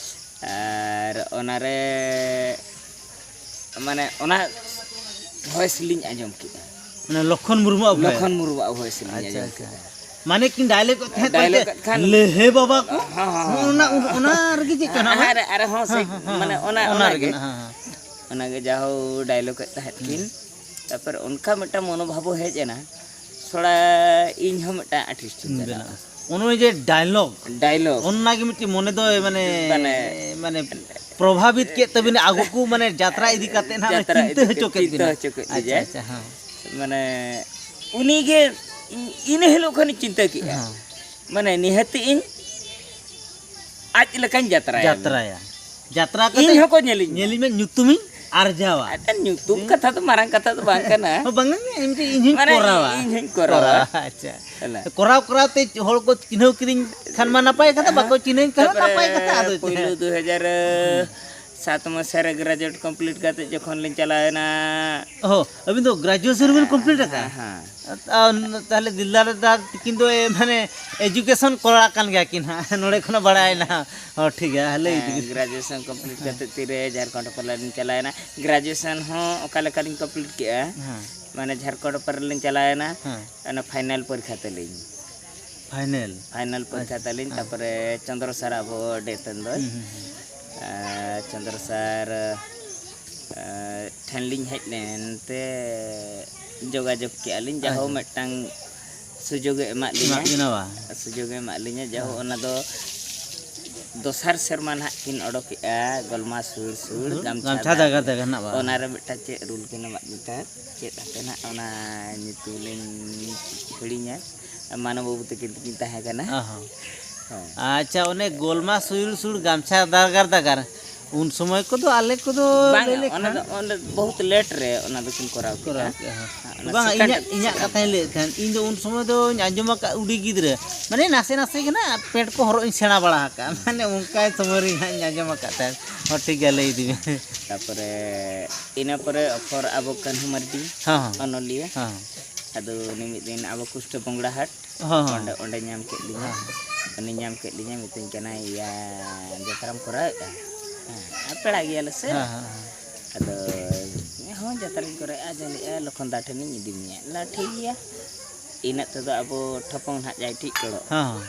ᱟᱨ ᱚᱱᱟᱨᱮ ᱢᱟᱱᱮ ᱚᱱᱟ ᱵᱷᱚᱭᱮᱥ ᱞᱤᱧ ᱟᱸᱡᱚᱢ ᱠᱮᱫᱼᱟ᱾ ᱢᱟᱱᱮ ᱞᱚᱠᱷᱚᱱ ᱢᱩᱨᱢᱩᱣᱟᱜ ᱵᱷᱚᱭᱮᱥ᱾ ᱞᱚᱠᱷᱚᱱ ᱢᱩᱨᱢᱩᱣᱟᱜ ᱵᱷᱚᱭᱮᱥ ᱞᱤᱧ ᱟᱪᱪᱷᱟ, ᱟᱸᱡᱚᱢ ᱟᱪᱪᱷᱟ᱾ ᱠᱮᱫᱟ᱾ ᱢᱟᱱᱮ ᱠᱤᱱ ᱰᱟᱭᱞᱚᱜ ᱮᱫ ᱛᱟᱦᱮᱸᱫ ᱰᱟᱭᱞᱚᱜ ᱵᱚᱞᱛᱮ, ᱮᱫ ᱠᱷᱟᱱ ᱞᱮᱦᱮ ᱵᱟᱵᱟ ᱠᱚ, ᱦᱚᱸ, ᱦᱚᱸ, ᱦᱚᱸ, ᱚᱱᱟ, ᱦᱚᱸ᱾ ᱚᱱᱟ ᱨᱮᱜᱮ ᱪᱮᱫ ᱠᱟᱱᱟ ᱵᱟᱝ? ᱟᱨ, ᱟᱨ ᱦᱚᱸ ᱥᱮ, ᱦᱮᱸ, ᱦᱮᱸ, ᱦᱮᱸ, ᱢᱟᱱᱮ ᱚᱱᱟ, ᱚᱱᱟ ᱚᱱᱟ ᱨᱮᱜᱮ ᱜᱮ᱾ ᱦᱮᱸ, ᱦᱮᱸ᱾ ᱚᱱᱟᱜᱮ ᱡᱟᱦᱳ ᱰᱟᱭᱞᱚᱜ ᱮᱫ ᱛᱟᱦᱮᱸᱫ ᱠᱤᱱ᱾ ᱦᱩᱸ᱾ ᱛᱟᱨᱯᱚᱨᱮ ᱚᱱᱠᱟ ᱢᱤᱫᱴᱟᱝ ᱢᱚᱱᱳᱵᱷᱟᱵ ᱦᱮᱡ ᱮᱱᱟ, ᱛᱷᱚᱲᱟ ᱤᱧ ᱦᱚᱸ ᱢᱤᱫᱴᱟᱝ ᱟᱨᱴᱤᱥᱴ ᱤᱧ ᱵᱮᱱᱟᱜᱼᱟ᱾ ᱵᱮᱱᱟᱜᱼᱟ᱾ ᱚᱱᱮ ᱡᱮ ᱰᱟᱭᱞᱚᱜ, ᱰᱟᱭᱞᱚᱜ᱾ ᱚᱱᱟ ᱜᱮ ᱢᱤᱫᱴᱮᱱ ᱢᱚᱱᱮ ᱫᱚ ᱢᱟᱱᱮ, ᱢᱟᱱᱮ ᱢᱟᱱᱮ ᱯᱨᱚᱵᱷᱟᱵᱤᱛ ᱠᱮᱫ ᱛᱟᱵᱤᱱᱟ, ᱟᱹᱜᱩ ᱠᱚ ᱢᱟᱱᱮ ᱡᱟᱛᱨᱟ ᱤᱫᱤ ᱠᱟᱛᱮ ᱱᱟᱦᱟᱜ ᱡᱟᱛᱨᱟ ᱪᱤᱱᱛᱟᱹ ᱤᱫᱤ ᱦᱚᱪᱚ ᱠᱟᱛᱮ ᱠᱮᱫ ᱪᱤᱱᱛᱟᱹ ᱵᱤᱱᱟ᱾ ᱦᱚᱪᱚ ᱠᱮᱫ ᱟᱪᱪᱷᱟ, ᱞᱤᱧᱟᱭ᱾ ᱟᱪᱪᱷᱟ, ᱦᱮᱸ᱾ ᱢᱟᱱᱮ ᱩᱱᱤᱜᱮ ᱤᱧ ᱤᱱᱟᱹ ᱦᱤᱞᱳᱜ ᱠᱷᱚᱱᱤᱧ ᱪᱤᱱᱛᱟᱹ ᱠᱮᱫᱼᱟ᱾ ᱦᱮᱸ᱾ ᱢᱟᱱᱮ ᱱᱤᱦᱟᱹᱛᱤ ᱤᱧ ᱟᱡ ᱞᱮᱠᱟᱧ ᱡᱟᱛᱨᱟᱭᱟ᱾ ᱡᱟᱛᱨᱟᱭᱟ᱾ ᱡᱟᱛᱨᱟ ᱠᱟᱛᱮ ᱤᱧ ᱦᱚᱸᱠᱚ ᱧᱮᱞᱤᱧᱟ᱾ ᱧᱮᱞᱤᱧ ᱢᱮ, ᱧᱩᱛᱩᱢᱤᱧ ᱟᱨᱡᱟᱣᱟ᱾ ᱟᱨ ᱧᱩᱛᱩᱢ ᱠᱟᱛᱷᱟ ᱫᱚ ᱢᱟᱨᱟᱝ ᱠᱟᱛᱷᱟ ᱫᱚ ᱵᱟᱝ ᱠᱟᱱᱟ᱾ ᱦᱚᱸ, ᱵᱟᱝᱟ, ᱤᱧ ᱫᱚ ᱤᱧ ᱦᱚᱸᱧ ᱢᱟᱱᱮ ᱠᱚᱨᱟᱣᱟ᱾ ᱤᱧ ᱦᱚᱸᱧ ᱠᱚᱨᱟᱣᱟ᱾ ᱠᱚᱨᱟᱣᱟ, ᱟᱪᱪᱷᱟ᱾ ᱦᱮᱸ᱾ ᱠᱚᱨᱟᱣ ᱠᱚᱨᱟᱣ ᱛᱮ ᱦᱚᱲ ᱠᱚ ᱪᱤᱱᱦᱟᱹᱣ ᱠᱤᱫᱤᱧ ᱠᱷᱟᱱ ᱢᱟ ᱱᱟᱯᱟᱭ ᱠᱟᱛᱷᱟ, ᱦᱮᱸ᱾ ᱵᱟᱠᱚ ᱪᱤᱱᱦᱟᱹᱣ ᱠᱷᱟᱱ ᱛᱟᱨᱯᱚᱨᱮ ᱱᱟᱯᱟᱭ ᱠᱟᱛᱷᱟ᱾ ᱟᱫᱚ ᱪᱮᱫ? ᱯᱳᱭᱞᱳ ᱦᱮᱸ᱾ ᱫᱩ ᱦᱟᱡᱟᱨ ᱥᱟᱛ ᱢᱟᱥᱮ ᱨᱮ ᱜᱨᱮᱡᱩᱭᱮᱴ ᱠᱚᱢᱯᱞᱤᱴ ᱠᱟᱛᱮ ᱡᱚᱠᱷᱚᱱ ᱞᱤᱧ ᱪᱟᱞᱟᱣᱮᱱᱟ᱾ ᱚ, ᱟᱹᱵᱤᱱ ᱫᱚ ᱜᱨᱮᱡᱩᱭᱮᱥᱚᱱ ᱵᱤᱱ ᱠᱚᱢᱯᱞᱤᱴ ᱟᱠᱟᱫᱼᱟ? ᱦᱮᱸ, ᱦᱮᱸ᱾ ᱟᱨ ᱛᱟᱦᱞᱮ ᱫᱤᱞᱫᱟᱨ ᱫᱟ ᱛᱤᱠᱤᱱ ᱫᱚ, ᱮ, ᱢᱟᱱᱮ ᱮᱡᱩᱠᱮᱥᱚᱱ ᱠᱚᱲᱟ ᱠᱟᱱ ᱜᱮᱭᱟ ᱠᱤᱱ ᱦᱟᱸᱜ, ᱱᱚᱰᱮ ᱠᱷᱚᱱᱟᱜ ᱵᱟᱲᱟᱭᱮᱱᱟ᱾ ᱦᱚᱸ, ᱴᱷᱤᱠ ᱜᱮᱭᱟ, ᱞᱟᱹᱭ ᱤᱫᱤ ᱦᱮᱸ, ᱵᱤᱱ᱾ ᱜᱨᱮᱡᱩᱭᱮᱥᱚᱱ ᱠᱚᱢᱯᱞᱤᱴ ᱠᱟᱛᱮ ᱛᱤᱨᱮ ᱡᱷᱟᱲᱠᱷᱚᱸᱰ ᱯᱟᱞᱮ ᱞᱤᱧ ᱪᱟᱞᱟᱣᱮᱱᱟ᱾ ᱜᱨᱮᱡᱩᱭᱮᱥᱚᱱ ᱦᱚᱸ ᱚᱠᱟ ᱞᱮᱠᱟᱞᱤᱧ ᱠᱚᱢᱯᱞᱤᱴ ᱠᱮᱜᱼᱟ, ᱦᱮᱸ᱾ ᱢᱟᱱᱮ ᱡᱷᱟᱲᱠᱷᱚᱸᱰ ᱯᱟᱞᱮ ᱞᱤᱧ ᱪᱟᱞᱟᱣᱮᱱᱟ, ᱦᱮᱸ᱾ ᱚᱱᱟ ᱯᱷᱟᱭᱱᱮᱞ ᱯᱚᱨᱤᱠᱠᱷᱟ ᱛᱟᱹᱞᱤᱧ᱾ ᱯᱷᱟᱭᱱᱮᱞ? ᱯᱷᱟᱭᱱᱮᱞ ᱯᱚᱨᱤᱠᱠᱷᱟ ᱛᱟᱹᱞᱤᱧ, ᱦᱮᱸ᱾ ᱛᱟᱨᱯᱚᱨᱮ ᱪᱚᱸᱫᱽᱨᱚ ᱥᱟᱨ ᱟᱵᱚ ᱰᱮ ᱴᱮᱱ ᱫᱚᱭ᱾ ᱦᱩᱸ, ᱦᱩᱸ, ᱦᱩᱸ᱾ ᱟᱨ ᱪᱚᱸᱫᱽᱨᱚ ᱥᱟᱨ, ᱟᱨ, ᱴᱷᱮᱱ ᱞᱤᱧ ᱦᱮᱡ ᱞᱮᱱ ᱛᱮ ᱡᱳᱜᱟᱡᱳᱜᱽ ᱠᱮᱜᱼᱟ ᱞᱤᱧ, ᱡᱟᱦᱳ ᱟᱪᱪᱷᱟ᱾ ᱢᱤᱫᱴᱟᱝ ᱥᱩᱡᱳᱜᱽ ᱮ ᱮᱢᱟᱜ ᱞᱤᱧᱟ᱾ ᱮᱢᱟᱜ ᱵᱤᱱᱟ ᱵᱟ? ᱥᱩᱡᱳᱜᱽ ᱮ ᱮᱢᱟᱜ ᱞᱤᱧᱟ, ᱡᱟᱦᱳ ᱦᱮᱸ᱾ ᱚᱱᱟ ᱫᱚ ᱫᱚᱥᱟᱨ ᱥᱮᱨᱢᱟ ᱱᱟᱦᱟᱜ ᱠᱤᱱ ᱚᱰᱚᱠᱮᱜᱼᱟ, ᱜᱚᱞᱢᱟ ᱥᱩᱨ ᱥᱩᱨ ᱦᱩᱸ, ᱜᱟᱢᱪᱷᱟ ᱜᱟᱢᱪᱷᱟ ᱫᱟᱜ᱾ ᱫᱟᱜᱟᱨ ᱫᱟᱜᱟᱨ ᱱᱟᱜ ᱵᱟ? ᱚᱱᱟᱨᱮ ᱢᱤᱫᱴᱟᱝ ᱪᱮᱫ ᱨᱩᱞ ᱠᱤᱱ ᱮᱢᱟᱜ ᱞᱤᱧ ᱛᱟᱦᱮᱸᱫ, ᱪᱮᱫ ᱦᱟᱯᱮ ᱱᱟᱦᱟᱜ ᱚᱱᱟ ᱧᱩᱛᱩᱢ ᱞᱤᱧ ᱦᱤᱲᱤᱧᱟ, ᱢᱟᱱᱚ ᱵᱟᱹᱵᱩ ᱛᱟᱹᱠᱤᱱ ᱛᱟᱹᱠᱤᱱ ᱛᱟᱦᱮᱸ ᱠᱟᱱᱟ᱾ ᱚ ᱦᱚᱸ᱾ ᱦᱮᱸ᱾ ᱟᱪᱪᱷᱟ, ᱚᱱᱮ ᱜᱚᱞᱢᱟ ᱥᱩᱭᱩᱲ ᱥᱩᱲ ᱜᱟᱢᱪᱷᱟ ᱫᱟᱜᱟᱨ ᱫᱟᱜᱟᱨ, ᱩᱱ ᱥᱚᱢᱚᱭ ᱠᱚᱫᱚ ᱟᱞᱮ ᱠᱚᱫᱚ ᱵᱟᱝ, ᱞᱟᱹᱭ ᱚᱱᱟ ᱞᱮᱠᱷᱟᱱ ᱫᱚ, ᱚᱸᱰᱮ ᱵᱚᱦᱩᱛ ᱞᱮᱴ ᱨᱮ ᱚᱱᱟ ᱫᱚᱠᱤᱱ ᱠᱚᱨᱟᱣ ᱠᱮᱫᱼᱟ᱾ ᱠᱚᱨᱟᱣ ᱠᱮᱫᱼᱟ, ᱦᱮᱸ᱾ ᱦᱮᱸ, ᱚᱱᱟ ᱵᱟᱝ, ᱥᱮᱠᱮᱱᱰ ᱤᱧᱟᱹᱜ, ᱤᱧᱟᱹᱜ ᱥᱮᱠᱮᱱᱰ᱾ ᱠᱟᱛᱷᱟᱧ ᱞᱟᱹᱭᱮᱫ ᱛᱟᱦᱮᱸᱫ, ᱤᱧ ᱫᱚ ᱩᱱ ᱥᱚᱢᱚᱭ ᱫᱚᱧ ᱟᱸᱡᱚᱢ ᱟᱠᱟᱫ ᱟᱹᱰᱤ ᱜᱤᱫᱽᱨᱟᱹ, ᱢᱟᱱᱮ ᱱᱟᱥᱮ ᱱᱟᱥᱮ ᱜᱮ ᱱᱟᱜ ᱯᱮᱱᱴ ᱠᱚ ᱦᱚᱨᱚᱜ ᱤᱧ ᱥᱮᱬᱟ ᱵᱟᱲᱟ ᱟᱠᱟᱫᱼᱟ, ᱢᱟᱱᱮ ᱚᱱᱠᱟ ᱥᱚᱢᱚᱭ ᱨᱮ ᱱᱟᱜ ᱤᱧ ᱟᱸᱡᱚᱢ ᱟᱠᱟᱫ ᱛᱟᱦᱮᱸᱫ᱾ ᱦᱚᱸ, ᱴᱷᱤᱠ ᱜᱮᱭᱟ, ᱞᱟᱹᱭ ᱤᱫᱤ ᱢᱮ᱾ ᱛᱟᱯᱚᱨᱮ ᱤᱱᱟᱹ ᱯᱚᱨᱮ ᱚᱠᱷᱚᱨ ᱟᱵᱚ ᱠᱟᱹᱱᱦᱩ ᱢᱟᱨᱰᱤ, ᱦᱚᱸ, ᱦᱚᱸ᱾ ᱚᱱᱚᱞᱤᱭᱟᱹ᱾ ᱦᱚᱸ, ᱦᱚᱸ᱾ ᱟᱫᱚ ᱩᱱᱤ ᱢᱤᱫ ᱫᱤᱱ ᱟᱵᱚ ᱠᱩᱥᱴᱚ ᱵᱚᱝᱲᱟ ᱦᱟᱴ, ᱦᱚᱸ, ᱦᱚᱸ᱾ ᱚᱸᱰᱮ, ᱚᱸᱰᱮ ᱧᱟᱢ ᱠᱮᱫ ᱞᱤᱧᱟ᱾ ᱦᱚᱸ, ᱦᱚᱸ᱾ ᱩᱱᱤ ᱧᱟᱢ ᱠᱮᱫ ᱞᱤᱧᱟ, ᱢᱤᱛᱟᱹᱧ ᱠᱟᱱᱟᱭ, "ᱤᱭᱟᱹ, ᱡᱟᱛᱨᱟᱢ ᱠᱚᱨᱟᱣᱮᱫᱼᱟ?" ᱦᱮᱸ, ᱟᱨ ᱯᱮᱲᱟ ᱜᱮᱭᱟᱞᱮ ᱥᱮ᱾ ᱦᱚᱸ, ᱦᱚᱸ, ᱦᱚᱸ᱾ ᱟᱫᱚ, ᱦᱳᱭ, ᱡᱟᱛᱨᱟᱧ ᱠᱚᱨᱮ ᱟᱡᱚᱞᱮᱜᱼᱟ, ᱞᱚᱠᱷᱚᱱ ᱫᱟ ᱴᱷᱮᱱᱤᱧ ᱤᱫᱤ ᱢᱮᱭᱟ᱾ ᱞᱟ ᱴᱷᱤᱠ ᱜᱮᱭᱟ᱾ ᱤᱱᱟᱹᱜ ᱛᱮᱫᱚ ᱟᱵᱚ ᱴᱷᱚᱯᱚᱝ ᱱᱟᱦᱟᱜ ᱡᱟᱭ ᱴᱷᱤᱠ ᱠᱚᱲᱚ᱾ ᱦᱮᱸ, ᱦᱮᱸ᱾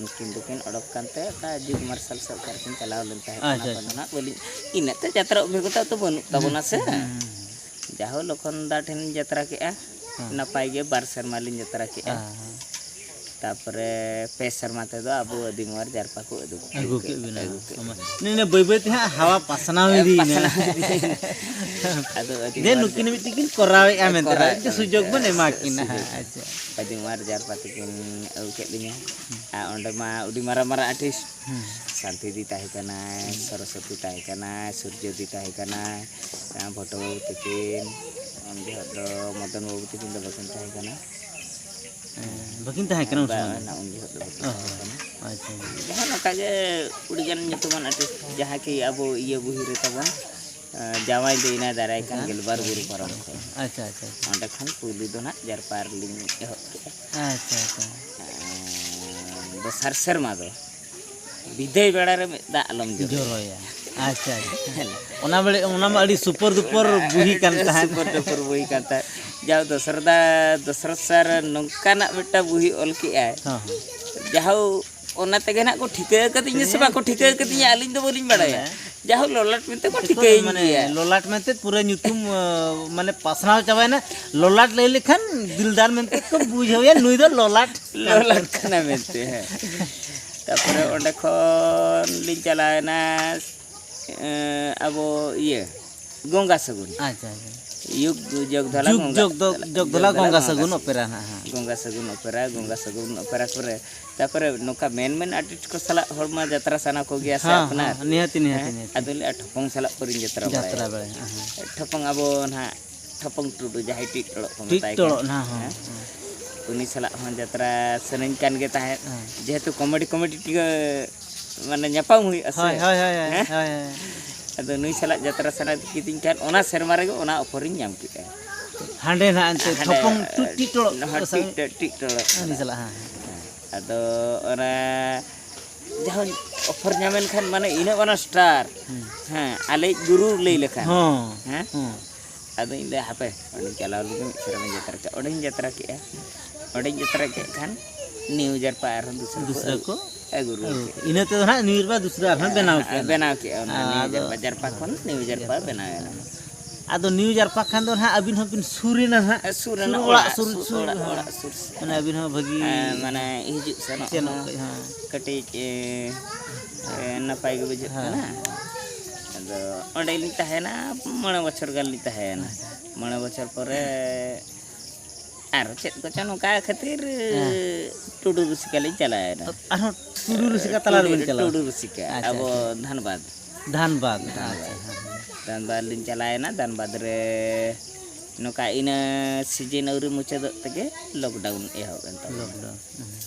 ᱱᱩᱠᱤᱱ ᱫᱚᱠᱤᱱ ᱚᱰᱚᱠ ᱠᱟᱱᱛᱮ ᱚᱠᱟ ᱡᱩᱜᱽ ᱢᱟᱨᱥᱟᱞ ᱥᱮᱫ ᱚᱠᱟ ᱨᱮᱠᱤᱱ ᱪᱟᱞᱟᱣ ᱞᱮᱱ ᱛᱟᱦᱮᱸᱫ, ᱟᱪᱪᱷᱟ, ᱚᱱᱟ ᱠᱚᱫᱚ ᱟᱪᱪᱷᱟ᱾ ᱱᱟᱦᱟᱜ ᱵᱟᱹᱞᱤᱧ, ᱤᱱᱟᱹᱜ ᱛᱮ ᱡᱟᱛᱨᱟ ᱚᱵᱷᱤᱜᱚᱛᱟ ᱛᱚ ᱵᱟᱹᱱᱩᱜ ᱛᱟᱵᱚᱱᱟ ᱥᱮ᱾ ᱦᱩᱸ, ᱦᱩᱸ, ᱦᱩᱸ᱾ ᱡᱟᱦᱳ ᱞᱚᱠᱷᱚᱱ ᱫᱟ ᱴᱷᱮᱱ ᱡᱟᱛᱨᱟ ᱠᱮᱜᱼᱟ, ᱦᱮᱸ᱾ ᱱᱟᱯᱟᱭ ᱜᱮ ᱵᱟᱨ ᱥᱮᱨᱢᱟ ᱞᱤᱧ ᱡᱟᱛᱨᱟ ᱠᱮᱜᱼᱟ᱾ ᱦᱮᱸ, ᱦᱮᱸ᱾ ᱛᱟᱯᱚᱨᱮ ᱯᱮ ᱥᱮᱨᱢᱟ ᱛᱮᱫᱚ ᱟᱵᱚ ᱟᱹᱫᱤᱢ ᱟᱨ ᱡᱟᱨᱯᱟ ᱠᱚ ᱟᱹᱜᱩ ᱠᱮᱫ, ᱟᱹᱜᱩ ᱠᱮᱫ ᱵᱤᱱᱟ᱾ ᱟᱹᱜᱩ ᱠᱮᱫ ᱵᱤᱱᱟ᱾ ᱱᱤᱭᱟᱹ ᱵᱟᱹᱭ ᱵᱟᱹᱭ ᱛᱮ ᱦᱟᱸᱜ ᱦᱟᱣᱟ ᱯᱟᱥᱱᱟᱣ ᱤᱫᱤᱭᱮᱱᱟ᱾ ᱯᱟᱥᱱᱟᱣ ᱤᱫᱤᱭᱮᱱᱟ᱾ ᱟᱫᱚ ᱟᱹᱫᱤᱢ ᱡᱮ ᱟᱨ ᱱᱩᱠᱤᱱ ᱡᱟᱨᱯᱟ ᱢᱤᱫᱴᱤᱡ ᱠᱤᱱ ᱠᱚᱨᱟᱣᱮᱫᱼᱟ ᱢᱮᱱᱛᱮ, ᱠᱚᱨᱟᱣᱮᱫᱼᱟ ᱟᱨ ᱢᱤᱫᱴᱤᱡ ᱢᱮᱱᱛᱮ, ᱥᱩᱡᱳᱜᱽ ᱵᱚᱱ ᱮᱢᱟ ᱠᱤᱱᱟ ᱥᱩᱡᱳᱜᱽ᱾ ᱦᱟᱸᱜ᱾ ᱟᱪᱪᱷᱟ᱾ ᱟᱹᱫᱤᱢ ᱟᱨ ᱡᱟᱨᱯᱟ ᱛᱟᱹᱠᱤᱱ ᱟᱹᱜᱩ ᱠᱮᱫ ᱞᱤᱧᱟ᱾ ᱦᱩᱸ᱾ ᱟᱨ ᱚᱸᱰᱮ ᱢᱟ ᱟᱹᱰᱤ ᱢᱟᱨᱟᱝ ᱢᱟᱨᱟᱝ ᱟᱨᱴᱤᱥᱴ ᱦᱩᱸ᱾ ᱥᱟᱱᱛᱤ ᱫᱤ ᱛᱟᱦᱮᱸ ᱠᱟᱱᱟᱭ, ᱦᱩᱸ᱾ ᱥᱚᱨᱚᱥᱚᱛᱤ ᱛᱟᱦᱮᱸ ᱠᱟᱱᱟᱭ, ᱥᱩᱨᱡᱚ ᱫᱤ ᱛᱟᱦᱮᱸ ᱠᱟᱱᱟᱭ, ᱵᱷᱚᱴᱚ ᱵᱟᱹᱵᱩ ᱛᱟᱹᱠᱤᱱ, ᱩᱱ ᱡᱚᱦᱚᱜ ᱫᱚ ᱢᱚᱫᱚᱱ ᱵᱟᱹᱵᱩ ᱛᱟᱹᱠᱤᱱ ᱫᱚ ᱵᱟᱹᱠᱤᱱ ᱛᱟᱦᱮᱸ ᱠᱟᱱᱟ᱾ ᱦᱮᱸ, ᱵᱟᱹᱠᱤᱱ ᱛᱟᱦᱮᱸ ᱠᱟᱱᱟ ᱩᱱ ᱵᱟ-, ᱥᱚᱢᱚᱭ ᱫᱚ? ᱚᱱᱟ ᱩᱱ ᱡᱚᱦᱚᱜ ᱫᱚ ᱵᱟᱹᱠᱤᱱ ᱚ, ᱛᱟᱦᱮᱸ ᱠᱟᱱᱟ᱾ ᱟᱪᱪᱷᱟ, ᱟᱪᱪᱷᱟ᱾ ᱡᱟᱦᱟᱸ ᱱᱚᱝᱠᱟ ᱜᱮ ᱟᱹᱰᱤᱜᱟᱱ ᱧᱩᱛᱩᱢᱟᱱ ᱟᱨᱴᱤᱥᱴ, ᱡᱟᱦᱟᱸ ᱠᱤ ᱟᱵᱚ ᱤᱭᱟᱹ ᱵᱩᱦᱤ ᱨᱮ ᱛᱟᱵᱚᱱ, ᱮᱸ, ᱡᱟᱶᱟᱭ ᱫᱟᱹᱭᱱᱟ ᱫᱟᱨᱟᱭ ᱠᱟᱱ ᱦᱮᱸ᱾ ᱜᱮᱞᱵᱟᱨ ᱵᱩᱨᱩ ᱯᱟᱨᱚᱢ ᱠᱷᱚᱱ᱾ ᱟᱪᱪᱷᱟ, ᱟᱪᱪᱷᱟ, ᱟᱪᱪᱷᱟ᱾ ᱚᱸᱰᱮ ᱠᱷᱚᱱ ᱯᱩᱭᱞᱩ ᱫᱚ ᱱᱟᱦᱟᱜ ᱡᱟᱨᱯᱟ ᱨᱮᱞᱤᱧ ᱮᱦᱚᱵ ᱠᱮᱫᱼᱟ᱾ ᱟᱪᱪᱷᱟ, ᱟᱪᱪᱷᱟ᱾ ᱮᱸ, ᱫᱚᱥᱟᱨ ᱥᱮᱨᱢᱟ ᱫᱚ ᱵᱤᱫᱟᱹᱭ ᱵᱮᱲᱟ ᱨᱮ ᱢᱤᱫ ᱫᱟᱜ ᱟᱞᱚᱢ ᱡᱚᱨᱚᱭᱟ᱾ ᱡᱚᱨᱚᱭᱟ᱾ ᱟᱪᱪᱷᱟ, ᱟᱪᱪᱷᱟ᱾ ᱚᱱᱟ ᱵᱮᱲᱮ, ᱚᱱᱟ ᱢᱟ ᱟᱹᱰᱤ ᱥᱩᱯᱚᱨ ᱫᱩᱯᱚᱨ ᱵᱩᱦᱤ ᱠᱟᱱ ᱛᱟᱦᱮᱸᱫ᱾ ᱥᱩᱯᱚᱨ ᱫᱩᱯᱚᱨ ᱵᱩᱦᱤ ᱠᱟᱱ ᱛᱟᱦᱮᱸᱫ᱾ ᱡᱟᱣ ᱫᱚᱥᱨᱚᱫᱟ, ᱫᱚᱥᱨᱚᱫ ᱥᱟᱨ ᱱᱚᱝᱠᱟᱱᱟᱜ ᱢᱤᱫᱴᱟᱝ ᱵᱩᱦᱤ ᱚᱞ ᱠᱮᱜᱼᱟᱭ᱾ ᱦᱚᱸ, ᱦᱚᱸ᱾ ᱡᱟᱦᱳ, ᱚᱱᱟ ᱛᱮᱜᱮ ᱱᱟᱜ ᱠᱚ ᱴᱷᱤᱠᱟᱹ ᱟᱠᱟᱫᱤᱧᱟ ᱥᱮ ᱦᱮᱸ᱾ ᱵᱟᱠᱚ ᱴᱷᱤᱠᱟᱹ ᱟᱠᱟᱫᱤᱧᱟ, ᱟᱹᱞᱤᱧ ᱫᱚ ᱵᱟᱹᱞᱤᱧ ᱵᱟᱲᱟᱭᱟ᱾ ᱦᱮᱸ᱾ ᱡᱟᱦᱳ, ᱞᱚᱞᱟᱴ ᱢᱮᱱᱛᱮ ᱠᱚ ᱴᱷᱤᱠᱟᱹᱭᱤᱧ ᱢᱟᱱᱮ ᱜᱮᱭᱟ᱾ ᱞᱚᱞᱟᱴ ᱢᱮᱱᱛᱮ ᱯᱩᱨᱟᱹ ᱧᱩᱛᱩᱢ, ᱟᱸ, ᱢᱟᱱᱮ ᱯᱟᱥᱱᱟᱣ ᱪᱟᱵᱟᱭᱮᱱᱟ᱾ ᱞᱚᱞᱟᱴ ᱞᱟᱹᱭ ᱞᱮᱠᱷᱟᱱ ᱫᱤᱞᱫᱟᱨ ᱢᱮᱱᱛᱮ ᱠᱚ ᱵᱩᱡᱷᱟᱹᱣᱮᱭᱟ, ᱱᱩᱭ ᱫᱚ ᱞᱚᱞᱟᱴ᱾ ᱞᱚᱞᱟᱴ ᱠᱟᱱᱟ ᱢᱮᱱᱛᱮ, ᱦᱮᱸ᱾ ᱛᱟᱯᱚᱨᱮ ᱚᱸᱰᱮ ᱠᱷᱚᱱ ᱞᱤᱧ ᱪᱟᱞᱟᱣᱮᱱᱟ, ᱮᱸ, ᱟᱵᱚ ᱤᱭᱟᱹ, ᱜᱚᱝᱜᱟ ᱥᱟᱹᱜᱩᱱ᱾ ᱟᱪᱪᱷᱟ, ᱟᱪᱪᱷᱟ᱾ ᱡᱩᱜᱽ ᱡᱚᱜᱽ ᱫᱷᱟᱞᱟ ᱡᱩᱜᱽ ᱜᱚᱝᱜᱟ, ᱡᱚᱜᱽ ᱫᱚ-, ᱡᱚᱜᱽ ᱫᱷᱟᱞᱟ ᱡᱚᱜᱽ ᱫᱷᱟᱞᱟ ᱜᱚᱝᱜᱟ ᱜᱚᱝᱜᱟ ᱥᱟᱹᱜᱩᱱ ᱥᱟᱹᱜᱩᱱ᱾ ᱚᱯᱮᱨᱟ ᱱᱟᱜ, ᱦᱮᱸ᱾ ᱜᱚᱝᱜᱟ ᱥᱟᱹᱜᱩᱱ ᱚᱯᱮᱨᱟ, ᱜᱚᱝᱜᱟ ᱥᱟᱹᱜᱩᱱ ᱚᱯᱮᱨᱟ ᱠᱚᱨᱮ, ᱛᱟᱯᱚᱨᱮ ᱱᱚᱝᱠᱟ ᱢᱮᱱ ᱢᱮᱱ ᱟᱨᱴᱤᱥᱴ ᱠᱚ ᱥᱟᱞᱟᱜ ᱦᱚᱲ ᱢᱟ ᱡᱟᱛᱨᱟ ᱥᱟᱱᱟ ᱠᱚᱜᱮᱭᱟ ᱥᱮ ᱦᱮᱸ, ᱟᱯᱱᱟᱨ᱾ ᱦᱮᱸ, ᱱᱤᱦᱟᱹᱛᱤ, ᱱᱤᱦᱟᱹᱛᱤ, ᱦᱮᱸ? ᱱᱤᱦᱟᱹᱛᱤ᱾ ᱟᱫᱚ ᱞᱟᱹᱭᱟ ᱴᱷᱚᱯᱚᱝ ᱥᱟᱞᱟᱜ ᱯᱟᱹᱨᱤᱧ ᱡᱟᱛᱨᱟ ᱵᱟᱲᱟᱭᱟ᱾ ᱡᱟᱛᱨᱟ ᱵᱟᱲᱟᱭᱟ, ᱦᱮᱸ᱾ ᱴᱷᱚᱯᱚᱝ ᱟᱵᱚ ᱱᱟᱦᱟᱜ ᱴᱷᱚᱯᱚᱝ ᱴᱩᱰᱩ, ᱡᱟᱦᱟᱸᱭ ᱴᱤᱡ ᱴᱚᱲᱚᱜ ᱠᱚ ᱴᱤᱡ ᱢᱮᱛᱟᱭ ᱴᱚᱲᱚᱜ ᱠᱟᱱ, ᱱᱟᱦᱟᱜ, ᱦᱚᱸ, ᱦᱮᱸ? ᱦᱚᱸ᱾ ᱩᱱᱤ ᱥᱟᱞᱟᱜ ᱦᱚᱸ ᱡᱟᱛᱨᱟ ᱥᱟᱱᱟᱧ ᱠᱟᱱ ᱜᱮ ᱛᱟᱦᱮᱸᱫ᱾ ᱦᱮᱸ᱾ ᱡᱮᱦᱮᱛᱩ ᱠᱚᱢᱮᱰᱤ ᱠᱚᱢᱮᱰᱤ ᱴᱤᱠᱟᱹ ᱢᱟᱱᱮ ᱧᱟᱯᱟᱢ ᱦᱩᱭᱩᱜᱼᱟ ᱥᱮ᱾ ᱦᱳᱭ, ᱦᱳᱭ, ᱦᱳᱭ, ᱦᱮᱸ? ᱦᱳᱭ, ᱦᱳᱭ᱾ ᱟᱫᱚ ᱱᱩᱭ ᱥᱟᱞᱟᱜ ᱡᱟᱛᱨᱟ ᱥᱟᱱᱟ ᱠᱤᱫᱤᱧ ᱠᱷᱟᱱ ᱚᱱᱟ ᱥᱮᱨᱢᱟ ᱨᱮᱜᱮ ᱚᱱᱟ ᱚᱯᱷᱟᱨᱤᱧ ᱧᱟᱢ ᱠᱮᱫᱼᱟ᱾ ᱦᱟᱸᱰᱮ ᱱᱟᱦᱟᱜ ᱮᱱᱛᱮ ᱦᱟᱸᱰᱮ, ᱴᱷᱚᱯᱚᱝ ᱴᱩᱡ ᱴᱤᱡ ᱴᱚᱲᱚᱜ ᱱᱚᱣᱟ ᱠᱚ ᱥᱟᱶ ᱴᱤᱡ ᱴᱚ-, ᱴᱤᱡ ᱴᱚᱲᱚᱜ ᱩᱱᱤ ᱠᱟᱱᱟ᱾ ᱥᱟᱞᱟᱜ, ᱦᱮᱸ᱾ ᱟᱫᱚ ᱚᱱᱟ ᱡᱟᱦᱟᱸ ᱚᱯᱷᱟᱨ ᱧᱟᱢᱮᱱ ᱠᱷᱟᱱ ᱢᱟᱱᱮ ᱤᱱᱟᱹᱜ ᱚᱱᱟ ᱥᱴᱟᱨ, ᱦᱩᱸ᱾ ᱦᱮᱸ, ᱟᱞᱮᱭᱤᱡ ᱜᱩᱨᱩ ᱞᱟᱹᱭ ᱞᱮᱠᱷᱟᱱ, ᱦᱚᱸ, ᱦᱮᱸ? ᱦᱚᱸ᱾ ᱟᱫᱚᱧ ᱞᱟᱹᱭᱟ, "ᱦᱟᱯᱮ, ᱚᱸᱰᱮᱧ ᱪᱟᱞᱟᱣ ᱞᱮᱜᱮ, ᱢᱤᱫ ᱥᱮᱨᱢᱟᱧ ᱡᱟᱛᱨᱟ ᱠᱮᱜᱼᱟ, ᱚᱸᱰᱮᱧ ᱡᱟᱛᱨᱟ ᱠᱮᱜᱼᱟ᱾" ᱚᱸᱰᱮᱧ ᱡᱟᱛᱨᱟ ᱠᱮᱫ ᱠᱷᱟᱱ ᱱᱤᱭᱩ ᱡᱟᱨᱯᱟ ᱟᱨᱦᱚᱸ ᱫᱩᱥᱨᱟ ᱠᱚ ᱫᱩᱥᱨᱟ ᱠᱚ ᱟᱹᱜᱩ ᱨᱩᱣᱟᱹᱲ ᱠᱮᱫ᱾ ᱤᱱᱟᱹ ᱛᱮᱫᱚ ᱱᱟᱦᱟᱜ ᱱᱤᱭᱩ ᱡᱟᱨᱯᱟ ᱫᱩᱥᱨᱟ ᱟᱨᱦᱚᱸ ᱵᱮᱱᱟᱣ ᱠᱮᱫᱼᱟ᱾ ᱵᱮᱱᱟᱣ ᱠᱮᱫᱼᱟ ᱚᱱᱟ ᱱᱤᱭᱩ ᱟᱫᱚ ᱡᱟᱨᱯᱟ, ᱡᱟᱨᱯᱟ ᱠᱷᱚᱱ ᱱᱤᱭᱩ ᱡᱟᱨᱯᱟ ᱵᱮᱱᱟᱣ ᱮᱱᱟ᱾ ᱟᱫᱚ ᱱᱤᱭᱩ ᱡᱟᱨᱯᱟ ᱠᱷᱟᱱ ᱫᱚ ᱱᱟᱦᱟᱜ ᱟᱹᱵᱤᱱ ᱦᱚᱸᱵᱤᱱ ᱥᱩᱨ ᱮᱱᱟ ᱱᱟᱦᱟᱜ᱾ ᱥᱩᱨ ᱮᱱᱟ, ᱥᱩᱨ, ᱚᱲᱟᱜ ᱚᱲᱟᱜ ᱥᱩᱨ, ᱥᱩᱨ, ᱥᱩᱨ, ᱚᱲᱟᱜ, ᱦᱮᱸ᱾ ᱚᱲᱟᱜ ᱥᱩᱨ ᱥᱮᱫ᱾ ᱢᱟᱱᱮ ᱟᱹᱵᱤᱱ ᱦᱚᱸ ᱵᱷᱟᱹᱜᱤ ᱦᱮᱸ, ᱢᱟᱱᱮ ᱦᱤᱡᱩᱜ ᱥᱮᱱᱚᱜ ᱥᱮᱱᱚᱜ ᱦᱚᱸ ᱠᱟᱹᱡ, ᱦᱮᱸ᱾ ᱠᱟᱹᱴᱤᱡ, ᱮ, ᱮ, ᱱᱟᱯᱟᱭ ᱜᱮ ᱵᱩᱡᱷᱟᱹᱜ ᱦᱮᱸ᱾ ᱠᱟᱱᱟ᱾ ᱟᱫᱚ ᱚᱸᱰᱮ ᱞᱤᱧ ᱛᱟᱦᱮᱸᱭᱮᱱᱟ, ᱢᱚᱬᱮ ᱵᱚᱪᱷᱚᱨ ᱜᱟᱱ ᱞᱤᱧ ᱛᱟᱦᱮᱸᱭᱮᱱᱟ᱾ ᱦᱮᱸ᱾ ᱢᱚᱬᱮ ᱵᱚᱪᱷᱚᱨ ᱯᱚᱨᱮ ᱟᱨ ᱪᱮᱫ ᱠᱚᱪᱚ ᱱᱚᱝᱠᱟ ᱠᱷᱟᱹᱛᱤᱨ ᱦᱮᱸ᱾ ᱴᱩᱰᱩ ᱨᱩᱥᱤᱠᱟ ᱞᱤᱧ ᱪᱟᱞᱟᱣᱮᱱᱟ᱾ ᱟᱨᱦᱚᱸ ᱴᱩᱰᱩ ᱨᱩᱥᱤᱠᱟ ᱛᱟᱞᱟ ᱨᱮᱵᱤᱱ ᱪᱟᱞᱟᱣ? ᱴᱩᱰᱩ ᱨᱩᱥᱤᱠᱟ᱾ ᱟᱪᱪᱷᱟ, ᱟᱵᱚ ᱟᱪᱪᱷᱟ᱾ ᱫᱷᱟᱱᱵᱟᱫᱽ᱾ ᱫᱷᱟᱱᱵᱟᱫᱽ, ᱫᱷᱟᱱᱵᱟᱫᱽ᱾ ᱟᱪᱪᱷᱟ, ᱦᱮᱸ, ᱦᱮᱸ᱾ ᱫᱷᱟᱱᱵᱟᱫᱽ ᱞᱤᱧ ᱪᱟᱞᱟᱣᱮᱱᱟ᱾ ᱫᱷᱟᱱᱵᱟᱫᱽ ᱨᱮ ᱱᱚᱝᱠᱟ ᱤᱱᱟᱹ ᱥᱤᱡᱤᱱ ᱟᱹᱣᱨᱤ ᱢᱩᱪᱟᱹᱫᱚᱜ ᱛᱮᱜᱮ ᱞᱚᱠᱰᱟᱣᱩᱱ ᱮᱦᱚᱵ ᱮᱱ ᱛᱟᱵᱚᱱᱟ᱾ ᱞᱚᱠᱰᱟᱣᱩᱱ᱾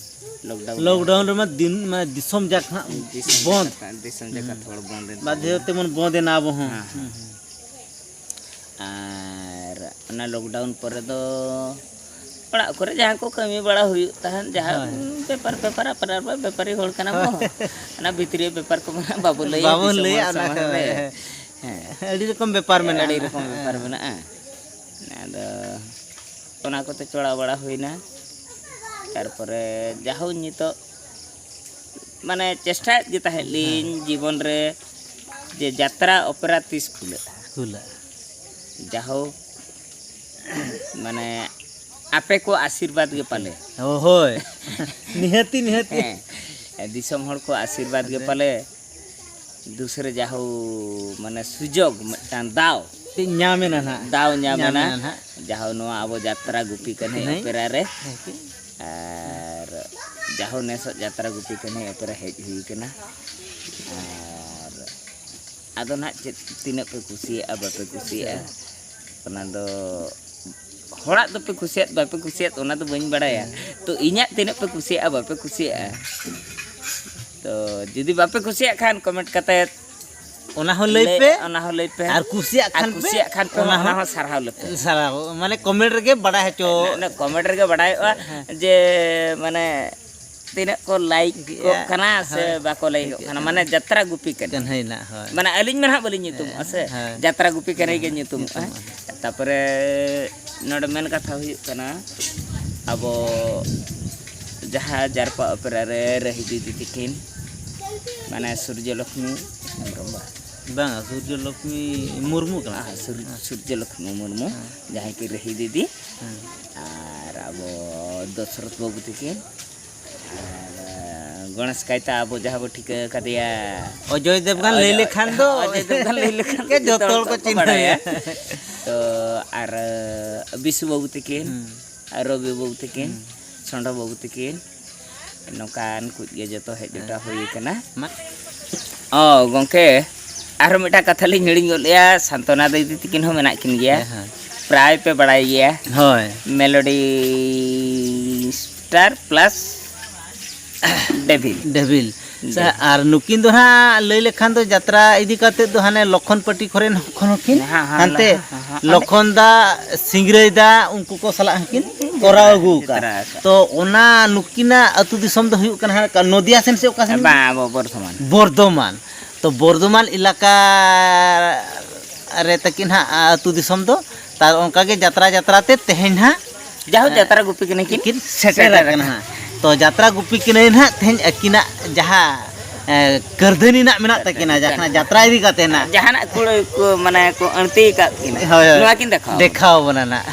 ᱞᱚᱠᱰᱟᱣᱩᱱ᱾ ᱞᱚᱠᱰᱟᱣᱩᱱ ᱨᱮᱢᱟ ᱫᱤᱱ, ᱢᱟᱱᱮ ᱫᱤᱥᱚᱢ ᱡᱟᱠ ᱦᱟᱸᱜ ᱫᱤᱥᱚᱢ ᱵᱚᱱᱫ᱾ ᱡᱟᱠᱟᱛ, ᱫᱤᱥᱚᱢ ᱡᱟᱠᱟᱛ ᱦᱩᱸ᱾ ᱦᱚᱲ ᱵᱚᱱᱫ ᱮᱱ ᱵᱟᱫᱽᱫᱷᱚ ᱛᱟᱵᱚᱱᱟ᱾ ᱛᱮᱵᱚᱱ ᱵᱚᱱᱫ ᱮᱱᱟ ᱟᱵᱚ ᱦᱚᱸ᱾ ᱦᱮᱸ, ᱦᱮᱸ᱾ ᱦᱩᱸ, ᱦᱩᱸ᱾ ᱟᱨ ᱚᱱᱟ ᱞᱚᱠᱰᱟᱣᱩᱱ ᱯᱚᱨᱮ ᱫᱚ ᱚᱲᱟᱜ ᱠᱚᱨᱮ ᱡᱟᱦᱟᱸ ᱠᱚ ᱠᱟᱹᱢᱤ ᱵᱟᱲᱟ ᱦᱩᱭᱩᱜ ᱛᱟᱦᱮᱸᱫ, ᱡᱟᱦᱟᱸ ᱦᱳᱭ᱾ ᱵᱮᱯᱟᱨ, ᱵᱮᱯᱟᱨ, ᱟᱯᱱᱟᱨ ᱢᱟ ᱵᱮᱯᱟᱨᱤ ᱦᱚᱲ ᱠᱟᱱᱟ ᱵᱚ᱾ ᱦᱳᱭ᱾ ᱚᱱᱟ ᱵᱷᱤᱛᱨᱤ ᱵᱮᱯᱟᱨ ᱠᱚᱢᱟ ᱱᱟᱜ ᱵᱟᱵᱚ ᱞᱟᱹᱭᱟ ᱵᱟᱵᱚᱱ ᱫᱤᱥᱚᱢ ᱞᱟᱹᱭᱟ, ᱦᱚᱲ ᱚᱱᱟ ᱥᱟᱢᱟᱝ ᱠᱚ, ᱨᱮ᱾ ᱦᱮᱸ᱾ ᱦᱮᱸ᱾ ᱟᱹᱰᱤ ᱨᱚᱠᱚᱢ ᱵᱮᱯᱟᱨ ᱢᱮᱱᱟᱜᱼᱟ᱾ ᱟᱹᱰᱤ ᱨᱚᱠᱚᱢ ᱵᱮᱯᱟᱨ ᱦᱮᱸ᱾ ᱢᱮᱱᱟᱜᱼᱟ᱾ ᱟᱫᱚ ᱚᱱᱟ ᱠᱚᱛᱮ ᱪᱚᱲᱟ ᱵᱟᱲᱟ ᱦᱩᱭᱱᱟ᱾ ᱛᱟᱨᱯᱚᱨᱮ ᱡᱟᱦᱳ ᱱᱤᱛᱚᱜ ᱢᱟᱱᱮ ᱪᱮᱥᱴᱟᱭᱮᱫ ᱜᱮ ᱛᱟᱦᱮᱸᱫ ᱞᱤᱧ ᱦᱮᱸ᱾ ᱡᱤᱵᱚᱱ ᱨᱮ ᱡᱮ ᱡᱟᱛᱨᱟ ᱚᱯᱮᱨᱟ ᱛᱤᱥ ᱠᱷᱩᱞᱟᱹᱜᱼᱟ᱾ ᱠᱷᱩᱞᱟᱹᱜᱼᱟ᱾ ᱡᱟᱦᱳ ᱢᱟᱱᱮ ᱟᱯᱮ ᱠᱚ ᱟᱥᱤᱨᱵᱟᱫᱽ ᱜᱮ ᱯᱟᱞᱮ᱾ ᱚ, ᱦᱳᱭ᱾ ᱱᱤᱦᱟᱹᱛᱤ, ᱱᱤᱦᱟᱹᱛᱤ᱾ ᱦᱮᱸ, ᱫᱤᱥᱚᱢ ᱦᱚᱲ ᱠᱚ ᱟᱥᱤᱨᱵᱟᱫᱽ ᱜᱮ ᱟᱫᱚ ᱯᱟᱞᱮ᱾ ᱫᱩᱥᱨᱟᱹ ᱡᱟᱦᱳ ᱢᱟᱱᱮ ᱥᱩᱡᱳᱜᱽ, ᱢᱤᱫᱴᱟᱝ ᱫᱟᱣ᱾ ᱧᱟᱢ ᱮᱱᱟ ᱱᱟᱦᱟᱜ᱾ ᱫᱟᱣ ᱧᱟᱢ ᱧᱟᱢ ᱮᱱᱟ᱾ ᱮᱱᱟ ᱱᱟᱦᱟᱜ᱾ ᱡᱟᱦᱳ ᱱᱚᱣᱟ ᱟᱵᱚ ᱡᱟᱛᱨᱟ ᱜᱩᱯᱤ ᱠᱟᱹᱱᱦᱤ ᱠᱟᱹᱱᱦᱤ᱾ ᱚᱯᱮᱨᱟ ᱨᱮ᱾ ᱦᱮᱸ᱾ ᱟᱨ ᱡᱟᱦᱳ ᱱᱮᱥᱚᱜ ᱡᱟᱛᱨᱟ ᱜᱩᱯᱤ ᱠᱟᱹᱱᱦᱤ ᱚᱯᱮᱨᱟ ᱦᱮᱡ ᱦᱩᱭ ᱠᱟᱱᱟ᱾ ᱟᱨ ᱟᱫᱚ ᱱᱟᱦᱟᱜ ᱪᱮᱫ ᱛᱤᱱᱟᱹᱜ ᱯᱮ ᱠᱩᱥᱤᱭᱟᱜᱼᱟ, ᱵᱟᱯᱮ ᱠᱩᱥᱤᱭᱟᱜᱼᱟ, ᱚᱱᱟ ᱫᱚ ᱦᱚᱲᱟᱜ ᱫᱚᱯᱮ ᱠᱩᱥᱤᱭᱟᱫ ᱵᱟᱯᱮ ᱠᱩᱥᱤᱭᱟᱫ, ᱚᱱᱟ ᱫᱚ ᱵᱟᱹᱧ ᱵᱟᱲᱟᱭᱟ᱾ ᱦᱮᱸ᱾ ᱛᱚ, ᱤᱧᱟᱹᱜ ᱛᱤᱱᱟᱹᱜ ᱯᱮ ᱠᱩᱥᱤᱭᱟᱜᱼᱟ, ᱵᱟᱯᱮ ᱠᱩᱥᱤᱭᱟᱜᱼᱟ᱾ ᱛᱚ, ᱡᱩᱫᱤ ᱵᱟᱯᱮ ᱠᱩᱥᱤᱭᱟᱜ ᱠᱷᱟᱱ, comment ᱠᱟᱛᱮ ᱚᱱᱟ ᱦᱚᱸ ᱞᱟᱹᱭ ᱞᱟᱹᱭ, ᱯᱮ᱾ ᱚᱱᱟ ᱦᱚᱸ ᱞᱟᱹᱭ ᱯᱮ᱾ ᱟᱨ ᱠᱩᱥᱤᱭᱟᱜ ᱟᱨ ᱠᱷᱟᱱ ᱯᱮ, ᱠᱩᱥᱤᱭᱟᱜ ᱠᱷᱟᱱ ᱯᱮ, ᱚᱱᱟ ᱚᱱᱟ ᱦᱚᱸ ᱦᱚᱸ ᱥᱟᱨᱦᱟᱣ ᱞᱮᱯᱮ᱾ ᱥᱟᱨᱦᱟᱣ, ᱢᱟᱱᱮ, comment ᱨᱮᱜᱮ ᱵᱟᱲᱟᱭ ᱦᱚᱪᱚ᱾ ᱚᱱᱟ comment ᱨᱮᱜᱮ ᱵᱟᱲᱟᱭᱚᱜᱼᱟ ᱦᱮᱸ᱾ ᱡᱮ, ᱢᱟᱱᱮ, ᱛᱤᱱᱟᱹᱜ ᱠᱚ ᱞᱟᱭᱤᱠ ᱠᱚᱜ ᱠᱟᱱᱟ ᱥᱮ ᱵᱟᱠᱚ ᱞᱟᱭᱤᱠᱚᱜ ᱠᱟᱱᱟ, ᱢᱟᱱᱮ ᱡᱟᱛᱨᱟ ᱜᱩᱯᱤ ᱠᱟᱹᱱᱟᱹᱧ᱾ ᱠᱟᱹᱱᱦᱟᱹᱭ ᱱᱟᱜ, ᱦᱳᱭ᱾ ᱢᱟᱱᱮ ᱟᱹᱞᱤᱧ ᱢᱟ ᱱᱟᱦᱟᱜ ᱵᱟᱹᱞᱤᱧ ᱧᱩᱛᱩᱢᱚᱜᱼᱟ ᱥᱮ, ᱦᱮᱸ᱾ ᱡᱟᱛᱨᱟ ᱜᱩᱯᱤ ᱠᱟᱹᱱᱦᱟᱹᱭ ᱜᱮ ᱧᱩᱛᱩᱢᱚᱜᱼᱟ᱾ ᱛᱟᱯᱚᱨᱮ ᱱᱚᱰᱮ ᱢᱮᱱ ᱠᱟᱛᱷᱟ ᱦᱩᱭᱩᱜ ᱠᱟᱱᱟ, ᱟᱵᱚ ᱡᱟᱦᱟᱸ ᱡᱟᱨᱯᱟ ᱚᱯᱮᱨᱟ ᱨᱮ ᱨᱟᱹᱦᱤ ᱫᱤᱫᱤ ᱛᱤᱠᱤᱱ, ᱢᱟᱱᱮ ᱥᱩᱨᱡᱚᱞᱚᱠᱷᱢᱤ ᱦᱮᱢᱵᱨᱚᱢ ᱵᱟ? ᱵᱟᱝᱟ, ᱥᱩᱨᱡᱚᱞᱚᱠᱷᱢᱤ ᱢᱩᱨᱢᱩ ᱠᱟᱱᱟ᱾ ᱟᱦᱟ, ᱥᱩᱨ-, ᱥᱩᱨᱡᱚᱞᱚᱠᱷᱢᱤ ᱢᱩᱨᱢᱩ, ᱦᱮᱸ᱾ ᱡᱟᱦᱟᱸᱭ ᱠᱤ ᱨᱟᱹᱦᱤ ᱫᱤᱫᱤ, ᱦᱮᱸ᱾ ᱟᱨ ᱟᱵᱚ ᱫᱚᱥᱨᱚᱛᱷ ᱵᱟᱹᱵᱩ ᱛᱤᱠᱤᱱ, ᱟᱨ ᱜᱚᱬᱮᱥ ᱠᱟᱭᱛᱟ ᱟᱵᱚ ᱡᱟᱦᱟᱸ ᱵᱚ ᱴᱷᱤᱠᱟᱹ ᱠᱟᱫᱮᱭᱟ, ᱚᱡᱚᱭ ᱫᱮᱵᱜᱟᱱ ᱞᱟᱹᱭ ᱚᱡᱚᱭ, ᱞᱮᱠᱷᱟᱱ ᱫᱚ ᱚᱡᱚᱭ ᱫᱮᱵᱜᱟᱱ ᱞᱟᱹᱭ ᱞᱮᱠᱷᱟᱱ ᱜᱮ ᱡᱚᱛᱚ ᱦᱚᱲ ᱠᱚ ᱪᱤᱱᱦᱟᱹᱣᱮᱭᱟ᱾ ᱛᱚ ᱟᱨ ᱵᱤᱥᱩ ᱵᱟᱹᱵᱩ ᱛᱤᱠᱤᱱ, ᱦᱩᱸ᱾ ᱟᱨ ᱨᱚᱵᱤ ᱵᱟᱹᱵᱩ ᱛᱤᱠᱤᱱ, ᱦᱩᱸ᱾ ᱥᱚᱸᱰᱚ ᱵᱟᱹᱵᱩ ᱛᱤᱠᱤᱱ, ᱱᱚᱝᱠᱟᱱ ᱠᱚ ᱜᱮ ᱡᱚᱛᱚ ᱦᱮᱡ ᱡᱚᱴᱟᱣ ᱦᱩᱭ ᱠᱟᱱᱟ᱾ ᱢᱟ᱾ ᱚ, ᱜᱚᱝᱠᱮ, ᱟᱨᱦᱚᱸ ᱢᱤᱫᱴᱟᱝ ᱠᱟᱛᱷᱟ ᱞᱤᱧ ᱦᱤᱲᱤᱧ ᱜᱚᱫ ᱞᱮᱜᱼᱟ, ᱥᱟᱱᱛᱚᱱᱟ ᱫᱤᱫᱤ ᱛᱤᱠᱤᱱ ᱦᱚᱸ ᱢᱮᱱᱟᱜ ᱠᱤᱱ ᱜᱮᱭᱟ᱾ ᱦᱮᱸ, ᱦᱮᱸ᱾ ᱯᱨᱟᱭ ᱯᱮ ᱵᱟᱲᱟᱭ ᱜᱮᱭᱟ᱾ ᱦᱳᱭ᱾ Melody star plus devil. Devil. ᱥᱮ, ᱰᱮᱵᱷᱤᱞ᱾ ᱟᱨ ᱱᱩᱠᱤᱱ ᱫᱚ ᱦᱟᱸᱜ ᱞᱟᱹᱭ ᱞᱮᱠᱷᱟᱱ ᱫᱚ ᱡᱟᱛᱨᱟ ᱤᱫᱤ ᱠᱟᱛᱮᱫ ᱫᱚ ᱦᱟᱱᱮ ᱞᱚᱠᱷᱚᱱ ᱯᱟᱹᱴᱤ ᱠᱚᱨᱮᱱ ᱠᱷᱚᱱ ᱦᱚᱸᱠᱤᱱ ᱦᱮᱸ, ᱦᱮᱸ, ᱦᱟᱱᱛᱮ ᱦᱮᱸ, ᱦᱮᱸ, ᱦᱮᱸ᱾ ᱞᱚᱠᱷᱚᱱ ᱫᱟ, ᱥᱤᱝᱨᱟᱹᱭ ᱫᱟ, ᱩᱱᱠᱩ ᱠᱚ ᱥᱟᱞᱟᱜ ᱦᱚᱸᱠᱤᱱ ᱠᱚᱨᱟᱣ ᱟᱹᱜᱩ ᱟᱠᱟᱫᱼᱟ᱾ ᱡᱟᱛᱨᱟ ᱟᱠᱟᱫᱼᱟ᱾ ᱛᱚ ᱚᱱᱟ ᱱᱩᱠᱤᱱᱟᱜ ᱟᱹᱛᱩ ᱫᱤᱥᱚᱢ ᱫᱚ ᱦᱩᱭᱩᱜ ᱠᱟᱱᱟ ᱦᱟᱸᱜ ᱱᱚᱫᱤᱭᱟ ᱥᱮᱱ ᱥᱮ ᱚᱠᱟ ᱥᱮᱱ? ᱵᱟᱝ, ᱟᱵᱚ ᱵᱚᱨᱫᱷᱚᱢᱟᱱ᱾ ᱵᱚᱨᱫᱷᱚᱢᱟᱱ᱾ ᱛᱚ ᱵᱚᱨᱫᱷᱚᱢᱟᱱ ᱮᱞᱟᱠᱟ ᱨᱮ ᱛᱟᱹᱠᱤᱱ ᱦᱟᱸᱜ ᱟᱹᱛᱩ ᱫᱤᱥᱚᱢ ᱫᱚ᱾ ᱛᱟᱨ ᱚᱱᱠᱟ ᱜᱮ ᱡᱟᱛᱨᱟ ᱡᱟᱛᱨᱟ ᱛᱮ ᱛᱮᱦᱮᱧ ᱦᱟᱸᱜ, ᱡᱟᱦᱳᱠ, ᱦᱮᱸ, ᱡᱟᱛᱨᱟ ᱜᱩᱯᱤ ᱠᱟᱹᱱᱟᱹᱧ ᱠᱤᱱ ᱠᱤᱱ ᱥᱮᱴᱮᱨ ᱥᱮᱴᱮᱨ ᱟᱠᱟᱱᱟ ᱟᱠᱟᱱᱟ᱾ ᱦᱟᱸᱜ᱾ ᱛᱚ ᱡᱟᱛᱨᱟ ᱜᱩᱯᱤ ᱠᱟᱹᱱᱟᱹᱧ ᱦᱟᱸᱜ ᱛᱮᱦᱮᱧ ᱟᱹᱠᱤᱱᱟᱜ ᱡᱟᱦᱟᱸ, ᱮ, ᱠᱟᱹᱨᱫᱷᱟᱹᱱᱤ ᱱᱟᱜ ᱢᱮᱱᱟᱜ ᱛᱟᱹᱠᱤᱱᱟ, ᱡᱟᱦᱟᱸ ᱡᱟᱛᱨᱟ ᱤᱫᱤ ᱠᱟᱛᱮ ᱱᱟᱜ᱾ ᱡᱟᱦᱟᱱᱟᱜ ᱠᱩᱲᱟᱹᱭ ᱠᱚ, ᱢᱟᱱᱮ, ᱠᱚ ᱟᱹᱬᱛᱤ ᱟᱠᱟᱫ ᱠᱤᱱᱟ᱾ ᱦᱳᱭ, ᱦᱳᱭ᱾ ᱱᱚᱣᱟ ᱠᱤᱱ ᱫᱮᱠᱷᱟᱣ ᱟᱵᱚᱱᱟ᱾ ᱫᱮᱠᱷᱟᱣ ᱟᱵᱚᱱᱟ ᱱᱟᱜ᱾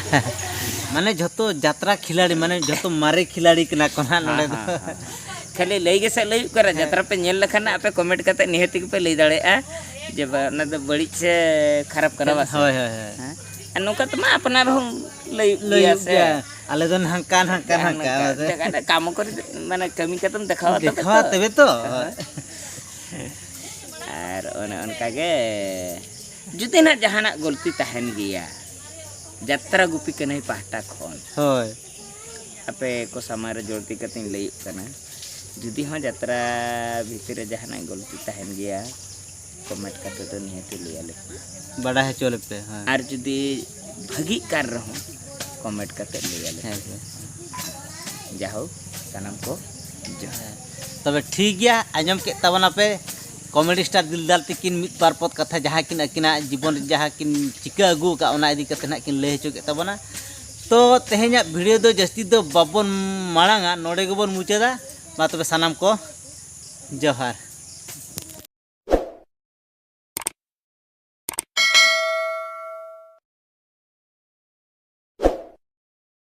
ᱢᱟᱱᱮ ᱡᱷᱚᱛᱚ ᱡᱟᱛᱨᱟ ᱠᱷᱤᱞᱟᱲᱤ, ᱢᱟᱱᱮ ᱡᱷᱚᱛᱚ ᱢᱟᱨᱮ ᱠᱷᱤᱞᱟᱲᱤ ᱠᱟᱱᱟ ᱠᱚ ᱱᱟᱜ ᱱᱚᱰᱮ ᱫᱚ᱾ ᱦᱮᱸ, ᱦᱮᱸ, ᱦᱮᱸ᱾ ᱠᱷᱟᱹᱞᱤ ᱞᱟᱹᱭ ᱜᱮᱥᱮ ᱞᱟᱹᱭ ᱦᱩᱭᱩᱜ ᱠᱟᱱᱟ, ᱦᱮᱸ᱾ ᱡᱟᱛᱨᱟ ᱯᱮ ᱧᱮᱞ ᱞᱮᱠᱷᱟᱱ ᱱᱟᱜ ᱟᱯᱮ ᱠᱚᱢᱮᱱᱴ ᱠᱟᱛᱮ ᱱᱤᱦᱟᱹᱛ ᱜᱮᱯᱮ ᱞᱟᱹᱭ ᱫᱟᱲᱮᱭᱟᱜᱼᱟ ᱡᱮ ᱵᱟ-, ᱚᱱᱟ ᱫᱚ ᱵᱟᱹᱲᱤᱡ ᱥᱮ ᱠᱷᱟᱨᱟᱯ ᱠᱟᱱᱟ, ᱵᱟᱥᱮ? ᱦᱳᱭ, ᱦᱳᱭ, ᱦᱳᱭ᱾ ᱦᱮᱸ? ᱟᱨ ᱱᱚᱝᱠᱟ ᱛᱮᱢᱟ ᱟᱯᱱᱟᱨ ᱦᱚᱸ ᱞᱟᱹᱭ ᱞᱟᱹᱭᱩᱜ ᱜᱮᱭᱟ ᱥᱮ᱾ ᱜᱮᱭᱟ᱾ ᱟᱞᱮ ᱫᱚ ᱱᱚᱝᱠᱟ, ᱱᱚᱝᱠᱟ, ᱱᱚᱝᱠᱟ, ᱱᱚᱝᱠᱟ᱾ ᱱᱚᱝᱠᱟ᱾ ᱠᱟᱹᱢᱤ ᱠᱚᱨᱮ, ᱢᱟᱱᱮ, ᱠᱟᱹᱢᱤ ᱠᱟᱛᱮᱢ ᱫᱮᱠᱷᱟᱣᱟ ᱛᱚᱵᱮ ᱫᱮᱠᱷᱟᱣᱟ ᱛᱚ᱾ ᱛᱚᱵᱮ ᱛᱚ᱾ ᱦᱳᱭ᱾ ᱟᱨ ᱚᱱᱮ ᱚᱱᱠᱟ ᱜᱮ, ᱡᱩᱫᱤ ᱱᱟᱜ ᱡᱟᱦᱟᱱᱟᱜ ᱜᱟᱹᱞᱛᱤ ᱛᱟᱦᱮᱱ ᱜᱮᱭᱟ, ᱡᱟᱛᱨᱟ ᱜᱩᱯᱤ ᱠᱟᱹᱱᱟᱹᱧ ᱯᱟᱦᱴᱟ ᱠᱷᱚᱱ᱾ ᱦᱳᱭ᱾ ᱟᱯᱮ ᱠᱚ ᱥᱟᱢᱟᱝ ᱨᱮ ᱡᱳᱨ ᱛᱤ ᱠᱟᱛᱮᱧ ᱞᱟᱹᱭᱮᱫ ᱠᱟᱱᱟ, ᱡᱩᱫᱤ ᱦᱚᱸ ᱡᱟᱛᱨᱟ ᱵᱷᱤᱛᱤᱨ ᱨᱮ ᱡᱟᱦᱟᱱᱟᱜ ᱜᱟᱹᱞᱛᱤ ᱛᱟᱦᱮᱱ ᱜᱮᱭᱟ, ᱠᱚᱢᱮᱱᱴ ᱠᱟᱛᱮ ᱫᱚ ᱱᱤᱦᱟᱹᱛ ᱞᱟᱹᱭ ᱟᱞᱮ ᱯᱮ᱾ ᱵᱟᱰᱟᱭ ᱦᱚᱪᱚ ᱞᱮᱯᱮ, ᱦᱳᱭ᱾ ᱟᱨ ᱡᱩᱫᱤ ᱵᱷᱟᱹᱜᱤᱜ ᱠᱟᱱ ᱨᱮᱦᱚᱸ, ᱠᱚᱢᱮᱱᱴ ᱠᱟᱛᱮ ᱞᱟᱹᱭ ᱟᱞᱮ ᱯᱮ᱾ ᱦᱮᱸ, ᱦᱮᱸ᱾ ᱡᱟᱦᱳᱠ, ᱥᱟᱱᱟᱢ ᱠᱚ ᱛᱚᱵᱮ ᱴᱷᱤᱠ ᱜᱮᱭᱟ, ᱟᱸᱡᱚᱢ ᱠᱮᱫ ᱛᱟᱵᱚᱱᱟᱯᱮ ᱠᱚᱢᱮᱰᱤ ᱥᱴᱟᱨ ᱫᱤᱞᱫᱟᱨ ᱛᱤᱠᱤᱱ ᱢᱤᱫ ᱵᱟᱨ ᱯᱚᱫ ᱠᱟᱛᱷᱟ, ᱡᱟᱦᱟᱸ ᱠᱤᱱ ᱟᱹᱠᱤᱱᱟᱜ ᱡᱤᱵᱚᱱ ᱨᱮ ᱡᱟᱦᱟᱸ ᱠᱤᱱ ᱪᱤᱠᱟᱹ ᱟᱹᱜᱩ ᱟᱠᱟᱫ, ᱚᱱᱟ ᱤᱫᱤ ᱠᱟᱛᱮ ᱱᱟᱦᱟᱜ ᱠᱤᱱ ᱞᱟᱹᱭ ᱦᱚᱪᱚ ᱠᱮᱫ ᱛᱟᱵᱚᱱᱟ᱾ ᱛᱚ ᱛᱮᱦᱮᱧᱟᱜ ᱵᱷᱤᱰᱤᱭᱳ ᱫᱚ ᱡᱟᱹᱥᱛᱤ ᱫᱚ ᱵᱟᱵᱚᱱ ᱢᱟᱲᱟᱝᱟ, ᱱᱚᱰᱮ ᱜᱮᱵᱚᱱ ᱢᱩᱪᱟᱹᱫᱟ᱾ ᱢᱟ ᱛᱚᱵᱮ ᱥᱟᱱᱟᱢ ᱠᱚ ᱡᱚᱦᱟᱨ᱾